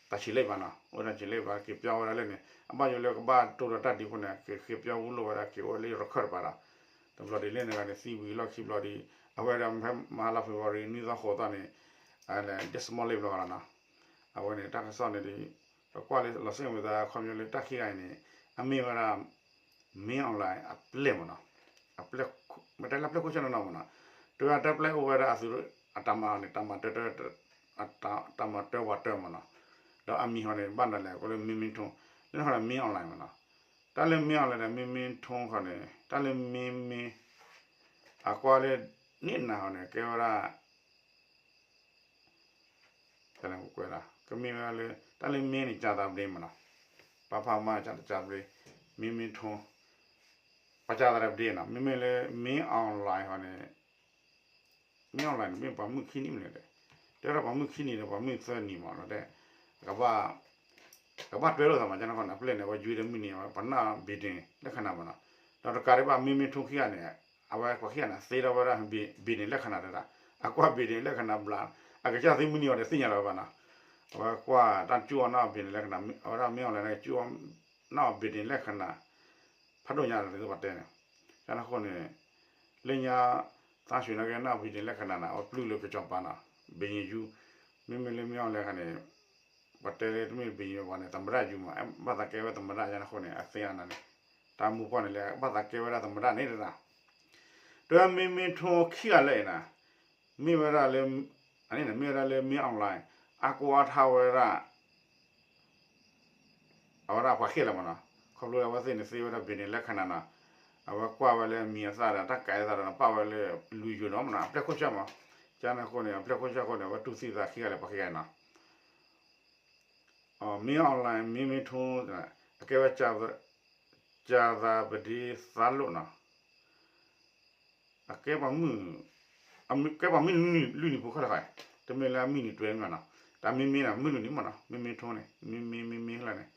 တၢ်ဆံးလ့ၣ်ဘၣ်နီၤ အိၣ်ဝဲဒၣ်ဆံးလ့ၣ်ဘၣ် က့ၤပၠီဝဲဒၣ်လၢန့ၣ် အဘၣ်ယိၣ်လၢကဘၣ်တိၢ်ဒီးတၢ်ဒံးဖိန့ၣ် က့ၤဃ့ပၠီဝူလိာ်ဝဲဒၣ် က့ၤအိၣ်လၢရခၢၣ်တပၤဒီး တဘျီဒ်လဲၣ်န့ၣ်ဂၤန့ၣ် သံဝံၤလီၢ်ခံဘျီဒ် အဝဲဒၣ်ဖဲမဟါလါ February နွံသီဃိးသီန့ၣ် ဒ့ၣ်စမီလ့ၣ်ဘျီလီၤနီၤ, အဝဲန့ၣ် တၢ်ကစီၣ်န့ၣ်ဒီး ပကွၢ်လၢလီၤစ့ၣ်ဝံၤသး ခီပညီလၢတၢ်ခံဂၤအံၤန့ၣ် အမ့ၢ်ဝဲဒၣ် မင်းအောင်လှိုင် အပျဲၢ်မနီၤ, အပျဲၢ် မ့ၢ်တဲလၢပျဲၢ်ခိၣ်ဆၢနီၢ်နီၢ်မနီၤ, တဲဝဲတၢ်ပျဲၢ်အိၣ်ဝဲဒၣ်အသုး အတၢ်မၤန့ၣ် တၢ်မၤတၢတၢ တၢ်မၤတၢဝးတၢမနီၤ, ဒီးအမံၤဟီန့ၣ် ဘၣ်နၤလဲၣ် ကိးလၢမ့မ့ၢ်ထိ လၢနဟီန့ၣ် မင်းအောင်လှိုင်မနီၤ, တၢ်လၢမင်းအောင်လှိုင်န့ၣ် မ့မ့ၢ်ထိဃီန့ၣ် တၢ်လၢမ့မ့ၢ် အကွၢ်လၢ န့ၢ်နၤဟီန့ၣ် ကဲဝဲဒၣ် ကွဲးဒၣ် ကမ့ၢ်ဝဲဒၣ်လၢ တၢ်လၢမ့ၢ်န့ၣ် ကြာသပတေးမနီၤ, ပဖမ ကြာသပတေး, မ့မ့ၢ်ထိ ပကြာသပတေးနီၤ, မ့မ့ၢ်လၢ မင်းအောင်လှိုင်ဟီန့ၣ် မင်းအောင်လှိုင်န့ၣ် မ့ၢ်ပှၤမုၣ်ခံနံၣ်မနုၤလဲၣ်, တဲဝဲဒၣ်ပှၤမုၣ်ခံနံၣ်ဒီး ပှၤမုၣ်သၢနံၣ်မနီၤ, တဲ ကဘၣ် ကဘၣ်တွဲလိာ်သးမး ကန့ၣ်ဃီန့ၣ် အပျဲၢ်န့ၣ် အဝဲယွၤဒီးမုၢ်နံၤ ပှၤနီၢ် Biden လက္ခဏာမနီၤ, ဒီးတကးဒံးဘၣ် မ့မ့ၢ်ထိခံဂၤန့ၣ် အဝဲပှၤခံဂၤန့ၣ် သ့ထီၣ်ဝဲဒၣ် Biden လက္ခဏာတဒၣ်, အကွၢ် Biden လက္ခဏာဘျး, အကစၢ်သ့မုၢ်နံၤအီၤဒီးသ့ၣ်ညါလီၤဝဲဘၣ်နီၤ, အဝဲကွၢ်တၢ်ကၠူအီၣ်နီၢ် Biden လက္ခဏာ, အဝဲဒၣ်မ့ၢ်အီၤလဲၣ်န့ၣ် ကၠူအီၣ်နီၢ် Biden လက္ခဏာ ဖးဒိၣ်ညါလီၤသ့ၣ်ပတဲန့ၣ်, ကန့ၣ်ဃီန့ၣ် လၢညါ သးဆူၣ်န့ၢ်က့ၤနီၢ် Biden လက္ခဏာန့ၣ် အဝဲပျုၢ်လၢကစီၤပၤနီၤ, ဘံၣ်ယံၤယူၤ, မ့မ့ၢ်လၢမ့ၢ်အီၤလဲၣ်ခါန့ၣ် ပတဲလၢတမ့ၢ် ဘံၣ်ယံၤယူၤ ဘၣ်န့ၣ် သမ္မတယူၤမး, ဘၣ်သးကဲဝဲသမ္မတ ကန့ၣ်ဃီန့ၣ် အသ့ၣ်ညါန့ၣ်, တၢ်မူပှၢ်န့ၣ်လၢ ဘၣ်သးကဲဝဲဒၣ်သမ္မတန့ၣ်တဒၣ်, တဲဝဲမ့မ့ၢ်ထိခံဂၤလၢအံၤန့ၣ် မ့ၢ်ဝဲဒၣ်လၢ အန့ၣ်န့ၣ် မ့ၢ်ဝဲဒၣ်လၢ မင်းအောင်လှိုင် အကွၢ်ထီၣ်ဝဲဒၣ် အဝဲဒၣ်ပှၤဃ့ၢ်လၢၤမနီၤ, ခီဖျိလၢအဝဲသ့ၣ်န့ၣ် သ့ဝဲဒၣ် Biden လက္ခဏာနီၤ, အဝဲကွၢ်ဝဲလၢအမံၤအသၣ်ဒီး တၢ်ကးအသးဒီး ပာ်ဝဲလၢလွံၢ်ယိၤနီၤမနီၤ, အပျဲၢ်ခိၣ်ဆၢမး, ကန့ၣ်ဃီန့ၣ် အပျဲၢ်ခိၣ်ဆၢဃီန့ၣ် အဝဲတူၢ်သံသးခံဂၤလၢပှၤခံဂၤနီၤ မင်းအောင်လှိုင် မင်းမင်းထွန်း အကဲဝဲ ကြာသပတေး သးလိၣ်နီၤ, အကဲပှၤမုၢ် အကဲပှၤမုၢ်လွံၢ်နံၤဖိခဲလၢာ်ဃီ, တမ့ၢ်လၢအမုၢ်နံၤတွဲမးနီၤ, တၢ်မ့မ့ၢ်နီၤ မုၢ်လွံၢ်နံၤမးနီၤ, မင်းမင်းထွန်းန့ၣ် မင်းမင်း မင်းမင်းလၢန့ၣ်,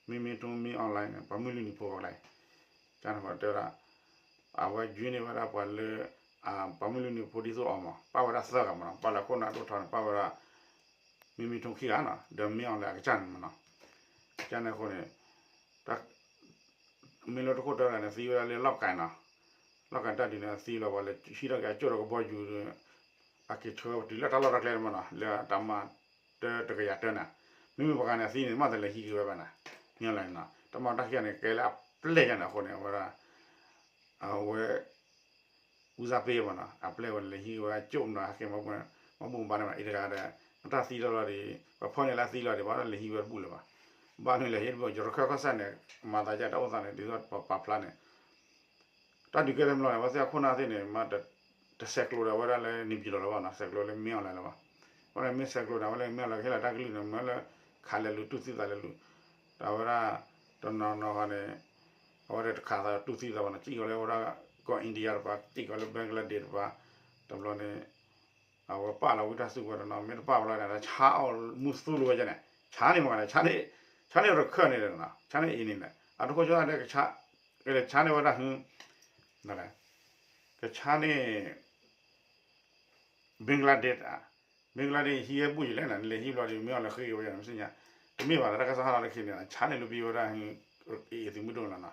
မင်းမင်းထွန်း မင်းအောင်လှိုင်န့ၣ် ပှၤမုၢ်လွံၢ်နံၤဖိခဲလၢာ်, ကန့ၣ်ဃီတဲဝဲဒၣ် အဝဲယွၤန့ၢ်ဝဲဒၣ်ပှၤလၢ ပှၤမုၢ်လွံၢ်နံၤဖိဒ်သိးအီၤမး ပာ်ဝဲဒၣ်သၢဂၤမးနီၤ, ပာ်လၢခိၣ်နၢ်ဒိၣ်ထီန့ၣ် ပာ်ဝဲဒၣ် မင်းမင်းထွန်းခံဂၤနီၤ, ဒီး မင်းအောင်လှိုင် အကစၢ်န့ၣ်မးနီၤ, ကန့ၣ်အဃိန့ၣ် မ့ၢ်လၢတခိၣ်တၢ်တဂၤန့ၣ် သံဝဲဒၣ်လၢလီၢ်ကၤနီၤ, လီၢ်ကၤတၢ်ဒုးန့ၣ် အသံလီၤပှၤလၢဟံးထီၣ်က့ၤအကၠိၣ်ဒီးကဘီယူၤဒီး အက့ၤဆှၢဝဲတုၤလၢတၢ်လီၢ်တၢ်ကျဲန့ၣ်မးနီၤ, လၢတၢ်မၤတၢတကယၤတၢန့ၣ်, မ့မ့ၢ်ပှၤဂၤန့ၣ် အသံန့ၣ် မ့ၢ်တလဲၤဟံးက့ၤဝဲဘၣ်န့ၣ်, မ့ၢ်လီၤန့ၣ်နီၤ, တၢ်မၤတၢ်ခံဂၤန့ၣ် ကဲလၢအပျဲၢ်ယါန့ၣ်အဃိန့ၣ် အဝဲဒၣ် အဝဲ ဦးစားပေးမးနီၤ, အပျဲၢ်ဝဲလဲၤဟံးဝဲကၠိၣ်မးနီၤ, ဟဲက့ၤမၤဘူၣ်မၤဘါန့ၣ်မး အံၤတဂၤဒီး အတၢ်သံလီၤလီၤဒီး ပှၤဖီၣ်န့ၢ်လၢသံလီၤဒီး ဘၣ်ဒီးလဲၤဟံးဝဲတဘူၣ်လၢၤဘၣ်, ဘၣ်မနုၤလဲၣ် ဟံးတဘူၣ် ယရခၢၣ်ကီၢ်စဲၣ်န့ၣ် မၤသးဒ်တၢ်အိၣ်သးန့ၣ် ဒ်သိးပပာ်ဖျါန့ၣ် တၢ်ဒုးကဲတမျီန့ၣ် အဝဲသ့ၣ်အခိၣ်နၢ်သ့ၣ်န့ၣ် မ့ၢ်တဆဲးကျိးဒီးဝဲဒၣ်လၢ နေပြည်တော်လၢၤဘၣ်နီၤ, ဆဲးကျိးလၢ မင်းအောင်လှိုင် လၢၤဘၣ်, အဝဲန့ၣ်မ့ၢ်ဆဲးကျိးန့ၣ် အဝဲလၢ မင်းအောင်လှိုင် ကဟ့ၣ်လီၤတၢ်ကလုၢ်န့ၣ် မ့ၢ်လၢခးလဲၤလူၤတူၢ်သံသးလဲၤလူၤ, ဒီးအဝဲဒၣ် တနီၤနီၤဃီန့ၣ် အဝဲဒၣ်တခးသးတူၢ်သံသးဘၣ်နီၤ, စံၣ်ကီးလၢအဝဲဒၣ်ကီၢ် India တပၤ, စံၣ်ကီးလၢ Bangladesh တပၤ, တဘျီန့ၣ် အဝဲပာ်လီၤဝံၤတၢ်စုကဝဲၤတနီၤ မ့ၢ်တပာ်ဘၣ်လီၤန့ၣ် ဆါအီၣ်မုၢ်သူလီၤဝဲန့ၣ်, ဆါန့ၣ်မ့ၢ်ဂၤန့ၣ် ဆါန့ၣ်ရခၢၣ်န့ၣ်ဒီး ဆါန့ၣ်အံၤန့ၣ် အတခိၣ်ဆိသးဒီး ကဆါန့ၢ်ဝဲဒၣ်ဟု ကဆါန့ၢ် Bangladesh ဧါ, Bangladesh ဟံးဝဲဘူၣ်ယံၤလဲၣ်န့ၣ် နလဲၤဟံးဘျီဒီး မ့ၢ်အီၤလဲၤဃ့က့ၤဝဲယၤန့ၣ် မ့ၢ်စ့ၢ်ညါ, တမ့ၢ်ဘၣ်လၢတၢ်ကစီၣ်ဟးထီၣ်တခါန့ၣ် ဆါန့ၢ်လူၤပံၤဝဲဒၣ်ဟု အံၤသုးမုၢ်ဒိၣ်န့ၣ်လီၤနီၤ,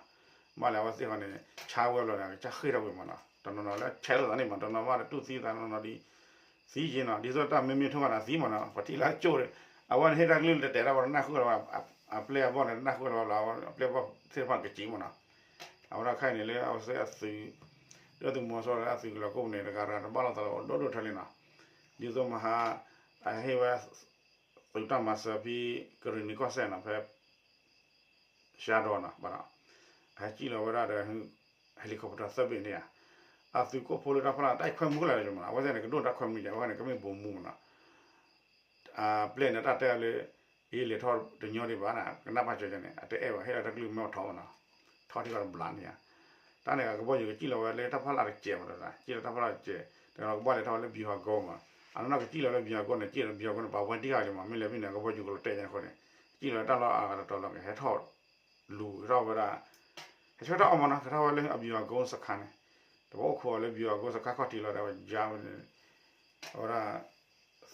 ဘၣ်လဲၣ်အဝဲသ့ၣ်ဃီန့ၣ် ဆါဝဲလီၤန့ၣ် အကစၢ်ဃ့ၢ်ထီၣ်ကွံာ်မးနီၤ, တနီၤနီၤလၢဆဲးလိာ်သးန့ၣ်မး တနီၤဘၣ်တူၢ်သံသးနီၤနီၤဒီး သံက့နီၤ ဒ်သိးတၢ်မ့မ့ၢ်ထိၣ်ဘၣ်န့ၣ်သံမးနီၤ ပှၤထံၣ်လၢကၠိၣ်ဒီး အဝဲန့ၣ်ဟ့ၣ်တၢ်ကလုၢ်လၢတတဲာ်တၢ်ဝဲတနၢ်ဃုာ်လီၤဘၣ်, အပျဲၢ်အဘီၣ်န့ၣ်တနၢ်ဃုာ်လီၤဘၣ်လီၤ အပျဲၢ်အဘီၣ်သ့ၣ်တဖၣ်ကစံးမးနီၤ, အဝဲဒၣ်ခဲအံၤန့ၣ်လၢအဝဲသ့ၣ်အသုး ဒုၣ်ဒါသုးမီၤစိရိၤလၢအသုးကလီၤကိၣ်န့ၣ် တဂၤတဂၤတဘၣ်လိာ်သးလီၤအိၣ်ဒိၣ်ဒိၣ်ထဲလဲၣ်နီၤ, ဒ်သိးမဟါ အဟ့ၣ်ဝဲ သုးတၢ်မၤစၢၤဖဲ ကရ့ၣ်နံၤကီၢ်စဲၣ်နီၤ ဖဲ ရှါဒီးနီၤ ဘၣ်ဒီး အဟဲစံၣ်လီၤဝဲဒၣ်ဒီး helicopter သၢဘ့ၣ်န့ၣ်ဧါ, အသုးခိၣ်ဖိလၢတၢ်ဖီလာ်တၢ်ခွဲမုာ်လၢာ်မးနီၤ အဝဲသ့ၣ်န့ၣ် ကဒိၣ်တၢ်ခွဲမုာ်ယါ အဝဲန့ၣ် ကမ့ၢ်ဗိုလ်မှူးမးနီၤ, အပျဲၢ်န့ၣ်တၢ်တဲအီၤလၢ ယလဲၤထီၣ်တညီဒံးဘၣ်နီၤ ကနၣ်ပၢ်စၢၤန့ၣ် အတအဲၣ်ဘၣ် ဟ့ၣ်လီၤတၢ်ကလုၢ်မ့ၢ်အီၤထီၣ်မးနီၤ, ထီၣ်ထံၣ်ကီးတဘျီန့ၣ်ဧါ, တၢ်န့ၣ်ကဘီယူၤကစံၣ်လီၤဝဲလၢတၢ်ဖီလာ်တစဲးမးနီၤ စံၣ်လီၤတၢ်ဖီလာ်တစဲး တနီၤကဘီလဲၤထီၣ်ဝဲလၢ ဗျူဟာကုန်း မး, အနီၢ်နီၢ်ကစံၣ်လီၤလၢ ဗျူဟာကုန်း န့ၣ် စံၣ်လီၤ ဗျူဟာကုန်း န့ၣ် ပှၤဝဲဒံၣ်ဃာ်လံမး မ့ၢ်လဲၤဖဲန့ၣ် ကဘီယူၤကလီၤတဲာ်ညါအဃိန့ၣ် စံၣ်လီၤတၢ်လီၢ်အဂၤတတီၤလီၤက့ၤ ဟဲထီၣ် လူၤဟဲထီၣ်ဝဲဒၣ် ဟဲဆှၢထီၣ်အီၤမးနီၤ ကထီၣ်ဝဲလၢအ ဗျူဟာကုန်း စခန်း န့ၣ်, တဘၣ်အိၣ်ခိးအီၤလၢ ဗျူဟာကုန်း စခန်း ခီၣ်ထံးလီၤဒီး ဝဲယါဝဲန့ၣ် အဝဲဒၣ်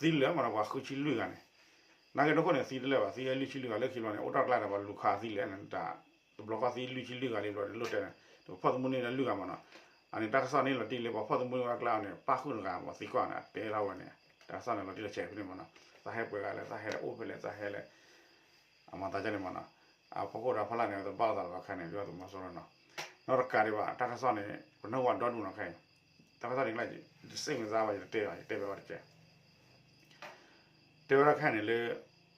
သံလၢာ်မးနီၤ ပှၤဃုဆံလွံၢ်ဂၤန့ၣ်, နာ်က့ဒိခိၣ်န့ၣ် သံတလၢာ်ဘၣ် သံလွံၢ်ဆံလွံၢ်ဂၤ လၢခံဘျီန့ၣ် အိၣ်ထီၣ်ကျါဒီး ပှၤလူၤခးသံလဲၣ်န့ၣ် တၢ် တဘျီဃီသံလွံၢ်ဆံလွံၢ်ဂၤလံဘျီဒီး လိၣ်တဲာ်န့ၣ် တဖီၣ်သမူန့ၢ်လၢလွံၢ်ဂၤမးနီၤ, အန့ၣ်တၢ်ကစီၣ်န့ၣ်လီၤတံၢ်လၢ ပှၤဖီၣ်သမူန့ၢ်ဝဲကျါန့ၣ် ပၣ်ဃုာ်တဂၤ ပှၤသံကွၢ်န့ၣ် အတဲထီၣ်ဝဲန့ၣ် တၢ်ကစီၣ်န့ၣ်လီၤတံၢ်လီၤဆဲးဖဲန့ၣ်မးနီၤ, သးဟဲပှဲၤဂၤလဲၣ် သးဟဲလၢအိၣ်ဖဲလဲၣ် သးဟဲလၢ အမၤသးဒ်န့ၣ်မးနီၤ, အဖီခိၣ်ဒီးဖီလာ်န့ၣ် တဘၣ်လိာ်သးလၢၤဘၣ်ခဲန့ၣ် ဒုၣ်ဒါသုးမီၤစိရိၤနီၤ, နီတကးဒံးဘၣ် တၢ်ကစီၣ်န့ၣ် ပနၢ်ဟူဘၣ်ဒီဒူၣ်နီၤခဲအံၤ, တၢ်ကစီၣ်န့ၣ်ကျါ ယတစိတ်ဝင်စားဘၣ် ယတတဲဘၣ် ယတဲဘၣ်ဝဲတကဲ တဲဝဲဒၣ်ခဲအံၤန့ၣ်လၢ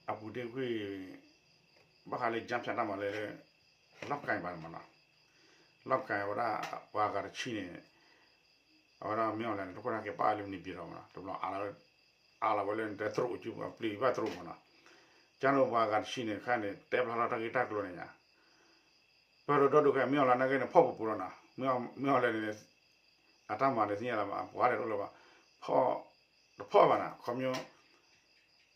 အပူၤတ့ၢ်ကွံာ် ဘၣ်ဃးလၢ ကၠၢဖၠးတၢ်မၤလၢ လီၢ်ကၤဘၣ်န့ၣ်မးနီၤ, လီၢ်ကၤဝဲဒၣ် ပှၤဂၤတဆံန့ၣ် အဝဲဒၣ်မ့ၢ်အီၤလဲၣ်န့ၣ် တခိၣ်န့ၣ်က့ၤပာ်လၢမနံၤပျံၤဒီးမးနီၤ တဘျီ အးလီၤဝဲလၢနတဲသရိာ်ကၠူပျံၤဘၣ်သရိာ်မးနီၤ, ကၠၢန့ၣ်ပှၤဂၤတဆံန့ၣ် ခဲအံၤန့ၣ် တဲဖျါထီၣ်တၢ်ဂ့ၢ်တၢ်ကျိၤန့ၣ်ညါ ပၢၢ်ဒိၣ်ဒီဒူၣ်ခဲ မ့ၢ်အီၤလဲၣ်န့ၣ်က့ၤန့ၣ် ဖီၣ်ပူၤပူၤလီၤနီၤ, မ့ၢ်အီၤလဲၣ်န့ၣ် အတၢ်မၤန့ၣ်သ့ၣ်ညါလၢၤဘၣ် ပှၤဒဲးတအိၣ်လၢၤဘၣ်, ဖီၣ် တဖီၣ်ဘၣ်နီၤ ခီပညီ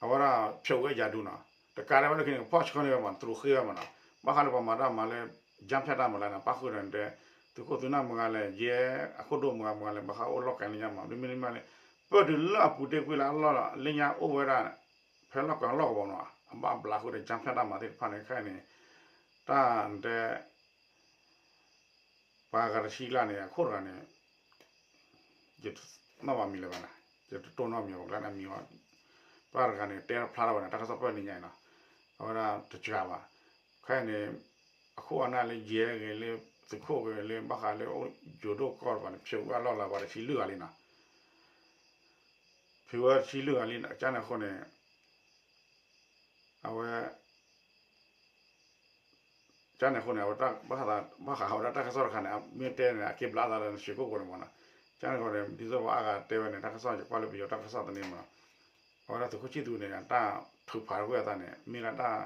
အဝဲဒၣ်ဖျိးဝဲယၤဒူနီၤ, တကးဒံးဘၣ်လၢခံန့ၣ် ကဖီၣ်ဆှၢန့ၢ်ဝဲမး တရူးဃ့ဝဲမးနီၤ, ဘၣ်ဃးလၢပှၤမၤတၢ်မၤလၢ ကၠၢဖၠးတၢ်မၤလၢန့ၣ် ပၣ်ဃုာ်ဒီးတဲ သုးခိၣ်သုးနၢ်မုၢ်ဂၤလဲၣ် ယဲအခိၣ်ဒိၣ်မုၢ်ဂၤမုၢ်ဂၤလဲၣ် ဘၣ်ဃးအိၣ်လီၢ်ကၤန့ၣ်ညါမး မ့တမ့ၢ်လၢ ပၢၢ်တုၤလၢအပူၤတ့ၢ်ကွံာ်လၢအလီၢ်လၢညါအိၣ်ဝဲဒၣ် ဖဲလီၢ်ကၤလီၢ်ကဝီၤနီၤ အဘၣ်ဘျးဃုာ်ဒီးကၠၢဖၠးတၢ်မၤသ့ၣ်တဖၣ်န့ၣ် ခဲအံၤန့ၣ် တၢ်တဲ ပှၤဂၤတဆံကျါန့ၣ် အခိၣ်တဂၤန့ၣ် ယနီၣ်ဘၣ်မံၤလၢၤဘၣ်နီၤ, ယတတိၢ်နီၣ်မံၤဘၣ်ကျါန့ၣ်မံၤဘၣ်, ပှၤတဂၤန့ၣ် တဲဖျါထီၣ်ဝဲန့ၣ် တၢ်ကစီၣ်ပၢၢ်န့ၣ်ညါအံၤနီၤ, အဝဲဒၣ်တစှၤဘၣ်, ခဲအံၤန့ၣ် အခိၣ်အနၢ်လၢယဲၢ်ဂ့ၤလၢ သုးခိၣ်ဂ့ၤလၢ ဘၣ်ဃးလၢယိၤဒိၣ်ကီၢ်တဖၣ်န့ၣ် ဖျိးဝဲအလီၢ်လၢပှၤတဆံလွံၢ်ဂၤလံနီၤ, ဖျိးဝဲတဆံလွံၢ်ဂၤလံ ကၠၢန့ၣ်အဃိန့ၣ် အဝဲ ကၠၢန့ၣ်အဃိန့ၣ် အဝဲ ဘၣ်ဃးဝဲဒၣ်တၢ်ကစီၣ်တခါန့ၣ် မ့ၢ်တဲန့ၣ် အက့ၤဘျးသးလၢနစှ့ၤကိၣ်ကိၤန့ၣ်မးနီၤ, ကၠၢန့ၣ်အဃိန့ၣ် ဒ်သိးပှၤအါဂၤတဲဝဲန့ၣ် တၢ်ကစီၣ်ယကွၢ်လၢပယီၤတၢ်ကစီၣ်သန့မးနီၤ, အဝဲဒၣ်သုးခိၣ်ဆံၣ်သူန့ၣ် တၢ်ထုးဖးတဝဲအသးန့ၣ် မ့ၢ်ဒၣ်တၢ်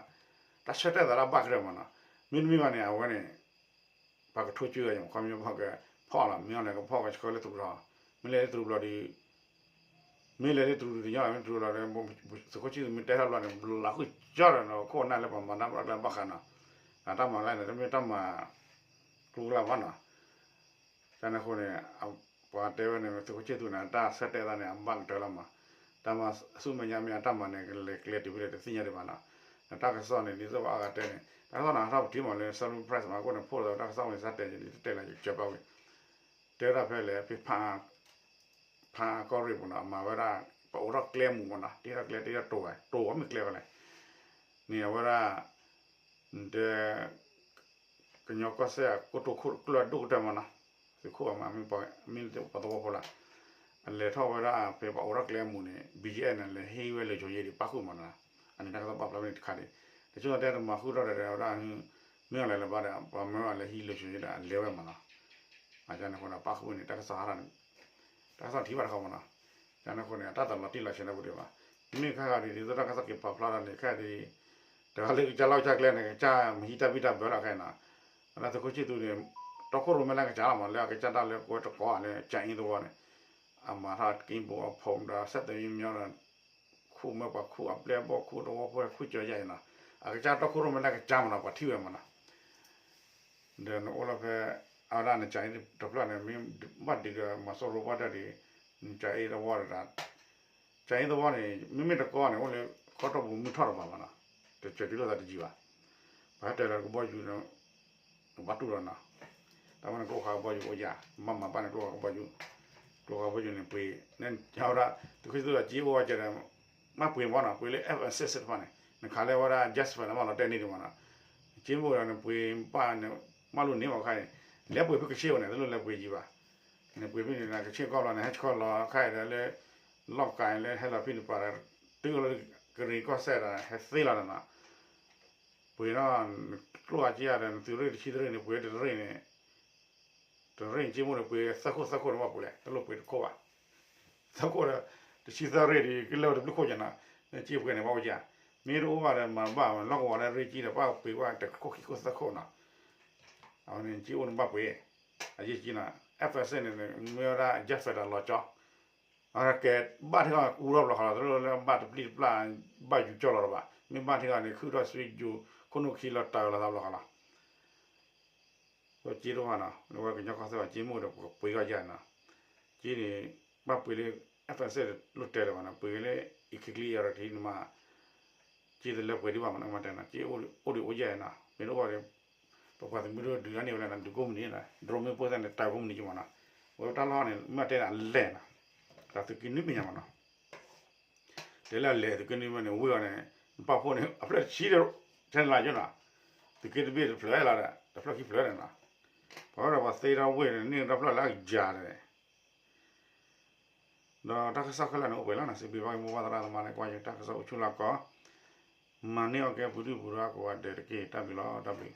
တၢ်ဆၢတဲာ်သးလၢအဘၣ်ကတၢၢ်မးနီၤ, မ့တမ့ၢ်ဘၣ်န့ၣ် အဝဲန့ၣ် ပှၤကထိကၠုၢ်ဝဲယၤ ခီပညီပှၤကဖီၣ်လီၤ မ့ၢ်အီၤလဲၣ်ကဖီၣ်ကဆှၢလၢတရူးလီၤ, မ့ၢ်လဲၤလၢတရူးဘျီဒီး မ့ၢ်လဲၤလၢတရူးတညီဘၣ် မ့ၢ်တရူးလီၤဒီး သုးခိၣ်ဆံၣ်သူမ့ၢ်တဲထီၣ်ဘျီန့ၣ် ဘျးဃုာ်ကၠီဒီးနီၤ ခိၣ်နၢ်လၢပှၤမၤတၢ်ဘၣ်ကျဲဘၣ်ဃးနီၤ, တၢ်မၤလၢန့ၣ် တမ့ၢ်တၢ်မၤ ကျူကျါဘၣ်နီၤ ကန့ၣ်အဃိန့ၣ် ပှၤတဲဝဲန့ၣ် သုးခိၣ်ဆံၣ်သူန့ၣ် တၢ်ဆၢတဲာ်သးန့ၣ် အဘၣ်ကတၢၢ်လီၤမး, တၢ်မၤဆူမဲာ်ညါမ့ၢ်အတၢ်မၤန့ၣ် ကလဲၤကျဲတုၤဖဲလဲၣ်တသ့ၣ်ညါဒံးဘၣ်နီၤ, ဒီးတၢ်ကစီၣ်န့ၣ် ဒ်သိးပှၤအါဂၤတဲန့ၣ် တၢ်ကစီၣ်န့ၣ် ဟးထီၣ်ပထံၣ်မးလၢ Salween Press မး အဃိန့ၣ် ဖှိၣ်လီၤတၢ်ကစီၣ်ဝဲန့ၣ် စၢ်တဲာ်န့ၣ် တတဲလၢယကၢၤပာ်ဝံၤ တဲဝဲဒၣ်ဖဲလဲၣ် ဖဲ ဖးကီၢ်ရ့ၣ်ပူၤနီၤ အမၤဝဲဒၣ် ပအိးထီၣ်ကျဲမူးမးနီၤ တ့ထီၣ်ကျဲတ့ထီၣ်တိၤဝဲ တိၤဝဲမ့ၢ်ကျဲဝဲလဲၣ် န့ၣ်အဝဲဒၣ် တဲ ကညီကီၢ်စဲၣ်အကိတိာ်ခိၣ်ကျၢၢ်ဒိၣ်ကတၢၢ်မးနီၤ သုးခိၣ်အမၤမ့ၢ်ပှၤသဝီဖိလၢ အလဲၤထီၣ်ဝဲဒၣ်ဖဲပှၤအိးထီၣ်ကျဲမူးန့ၣ် BGF န့ၣ် လဲၤဟံးဝဲလၢာ်ဆိၤယ့ၣ်ဒံးပၣ်ဃုာ်မးနီၤ အန့ၣ်တၢ်ကစီၣ်ပာ်ဖျါမ့ၢ်တခါဒံး တချို့တဲတမၤဃုာ်ထီၣ်ဒီးဝဲဒၣ် မ့ၢ်အီၤလဲၣ်လၢၤဘၣ်ဒီး ပှၤမၢအီၤလဲၤဟံးလၢာ်ဆိၤယ့ၣ်ဒီးအလဲၤဝဲမးနီၤ အန့ၣ်အဃိန့ၣ် ပၣ်ဃုာ်န့ၣ် တၢ်ကစီၣ်ဟးထီၣ်န့ၣ် တၢ်ကစီၣ်ထံၣ်ဘၣ်တခီမးနီၤ ကန့ၣ်အဃိန့ၣ် အတၢ်တလီၤတံၢ်လီၤဆဲးန့ၣ်ပူၤဒံးဘၣ် မ့မ့ၢ်ခဲဂၤဒ်သိးတၢ်ကစီၣ်က့ၤပာ်ဖျါထီၣ်န့ၣ် ခဲဂၤဒ် တဂၤလၢကစၢ်လီၢ်ကစၢ်ကျဲန့ၣ် ကစၢ်မဟံးတၢ်ဘံၣ်တၢ်ဘၢလီၤခဲအံၤနီၤ အလၢသုးခိၣ်ဆံၣ်သူန့ၣ် တီခိၣ်ရိၣ်မဲလၢကစၢ်လီၤမး လၢအကစၢ်တၢ်လၢကွဲတကီးလၢကၠၤအ့သဝီန့ၣ် အမၤထီၣ်ကံဘိအဖီၣ်ဒီး ဆက်သွယ်ရေး မညီဒီး ခိၣ်မၢပှၤခိၣ်အပျဲၢ်အဘီၣ်ခိၣ်တဝီဖိခုကၠီၤယါအံၤနီၤ အကစၢ်တီခိၣ်ရိၣ်မဲလၢကစၢ်မးနီၤ ပှၤထံၣ်ဝဲမးနီၤ ဒီးနအိၣ်လၢဖဲ အဝဲဒၣ်နကၠၤအ့တဖျၢၣ်န့ၣ် မ့ၢ်ဘၣ်ဒုးဒီးမၤစိရိၤဘၣ်တၢ်ဒုး နကၠၤအ့သဝီဒီး ကၠၤအ့သဝီန့ၣ် မ့မ့ၢ်တကီန့ၣ် အိၣ်လၢကီၢ်တီၢ်ပူၤမုၢ်ထီၣ်တဘၣ်မးနီၤ တစၢၤတုၤလိာ်သးတယံာ်ဘၣ် ပှၤဟဲတဲလၢကဘီယူၤ ကဘၣ်တူၢ်လီၤနီၤ တၢ်မၤန့ၣ်ကျိဃာ်ကဘီယူၤအိၣ်ယၤ, မၤမၤဘၣ်န့ၣ်ကျိဃာ်ကဘီယူၤ, ကျိဃာ်ကဘီယူၤန့ၣ်ပှ့ၤ, ဝဲဒၣ် သုးခိၣ်သုးလီၤက့အိၣ်ဝဲကဲဒီး မ့ၢ်ပှ့ၤမ့ၢ်နီၤ, ပှ့ၤလၢ F sixteen တဖၣ်န့ၣ် နခးလၢဝဲဒၣ် Jasper န့ၣ် မ့ၢ်လီၤတဲာ်န့ၢ်ဒံးမ့ၢ်နီၤ, က့မိၢ်ဒီးန့ၣ်ပှ့ၤဘၣ်န့ၣ် မ့ၢ်လိၣ်န့ၢ်မ့ၢ်ခါအံၤ, လဲၤပှ့ၤဖုကဆ့ၣ်အိၣ်န့ၣ် တလိၣ်လဲၤပှ့ၤယံၤဘၣ်, နပှ့ၤဖုန့ၣ် ကဆ့ၣ်ကီၢ်လီၤန့ၣ် ဟဲဆှၢလီၤခါအံၤဒီးလၢ လီၢ်ကၤလၢဟဲလီၤဖံးန့ၣ်ပၤဒီး တုၤလီၤကရံၣ်ကီၢ်စဲၣ်ဒီး ဟဲသ့လီၤဒီးနီၤ ပှ့ၤနီၤ, ကျိအက့ယၤဒီး နသုးရ့ၣ်တဆံသရ့ၣ်န့ၣ် ပှ့ၤတရ့ၣ်န့ၣ်, တရ့ၣ်န့ၣ် က့မိၢ်န့ၣ် ပှ့ၤသၢခိၣ်သၢခိၣ်န့ၣ် ဘၣ်ပှ့ၤလဲၣ်, တလိၣ်ပှ့ၤတခိၣ်ဘၣ်, သၢခိၣ်ဒီး တဆံသၢရ့ၣ်ဒီး ကလဲၤဝဲတဘျုးခိၣ်ယၤနီၤ, နက့ပှ့ၤန့ၣ် ဘၣ်အိၣ်ယၤ, မ့ၢ်တအိၣ်ဘၣ်ဒီး မၤဘၣ်ဝဲလီၢ်ကဝီၤလၢရ့ၣ်ကံဒီး ဘၣ်ပှ့ၤဘၣ်တခိၣ်ခံခိၣ်သၢခိၣ်နီၤ, အဝဲန့ၣ် က့အိၣ်န့ၣ်ဘၣ်ပှ့ၤ, အယ့ၢ်ကံနီၤ, F sixteen န့ၣ် မ့ၢ်ဝဲဒၣ် Jasper ဒီးလီၤကၠီ အကဲဘၣ်ထံဂီၢ်အူထီၣ်ဘျီဃီလီၤ, တလိၣ်လၢဘၣ်တပျံၤတပျၢ် ဘၣ်ယူၤကၠီလီၤတဘၣ်, မ့ၢ်ဘၣ်ထံဂီၢ်န့ၣ် ခုၣ်ထီၣ်စုယူၤ ခိၣ်နူာ်ခံလီၤတၢ်လီၤသးဘျီဃီလီၤ, က့တဖၣ်နီၤ လၢဝဲကညီကီၢ်စဲၣ်ဘၣ် က့မိၢ်ဒီးပှ့ၤကီၢ်ယၤနီၤ, က့န့ၣ် ဘၣ်ပှ့ၤလၢ F sixteen လိၣ်တဲာ်လၢၤဘၣ်နီၤ, ပှ့ၤလၢ အံၤခံကျံအံၤရထံန့ၣ်မး က့တလၢပှဲၤဒံးဘၣ်မးနီၤ, မ့ၢ်တဲနီၤ က့အိၣ်ဒံးအိၣ်ယၤနီၤ, မ့ၢ်တအိၣ်ဒီး ပပှၤသုးမုၢ်ဒိၣ်ဒုးအါန့ၢ်ဝဲလၢနီၤ, ဒုးကိးမုၢ်နံၤနီၤ, drone မ့ၢ်ပိၢ်သၣ်န့ၣ် တၢ်ကိးမုၢ်နံၤက့မးနီၤ, ဝဲတၢ်လီၢ်န့ၣ် မ့ၢ်တဲန့ၣ်အလဲၢ်နီၤ, တၢ်သုးက့နွံမဲာ်ညါမးနီၤ, တဲလၢအလဲၢ်သုးက့နွံမဲာ်န့ၣ် ဝ့ၢ်အီၤန့ၣ် နပာ်ဖှိၣ်န့ၣ် အဖျၢၣ်တဆံဒီး ထဲန့ၣ်လၢယိနီၤ, သုးက့တဘ့ၣ်တဖျၢၣ်လီၤဒီး တဖျၢၣ်ခံဖျၢၣ်န့ၣ်နီၤ, ပှၤဝဲဒီးပှၤသ့ထီၣ်ဝ့ၢ်န့ၣ် န့ၢ်တဖျၢၣ်လၢအကယၤန့ၣ် ဒီးတၢ်ကစီၣ်ခဲလၢာ်န့ၣ် အိၣ်ပှဲၤလီၤနီၤ, စံးဘျုးဘၣ်က့ၤမိၢ်ပၢ်သရၣ်သမါလၢကွၢ်ယတၢ်ကစီၣ်အိၣ်ဆူၣ်လၢကီၢ်, မၤန့ၢ်အီၣ်ကဲပှၤဒုၣ်ပှၤဒါကိးဂၤဒဲးတက့ၢ်, တၢ်ဘျုးလီၤ, တၢ်ဘျုး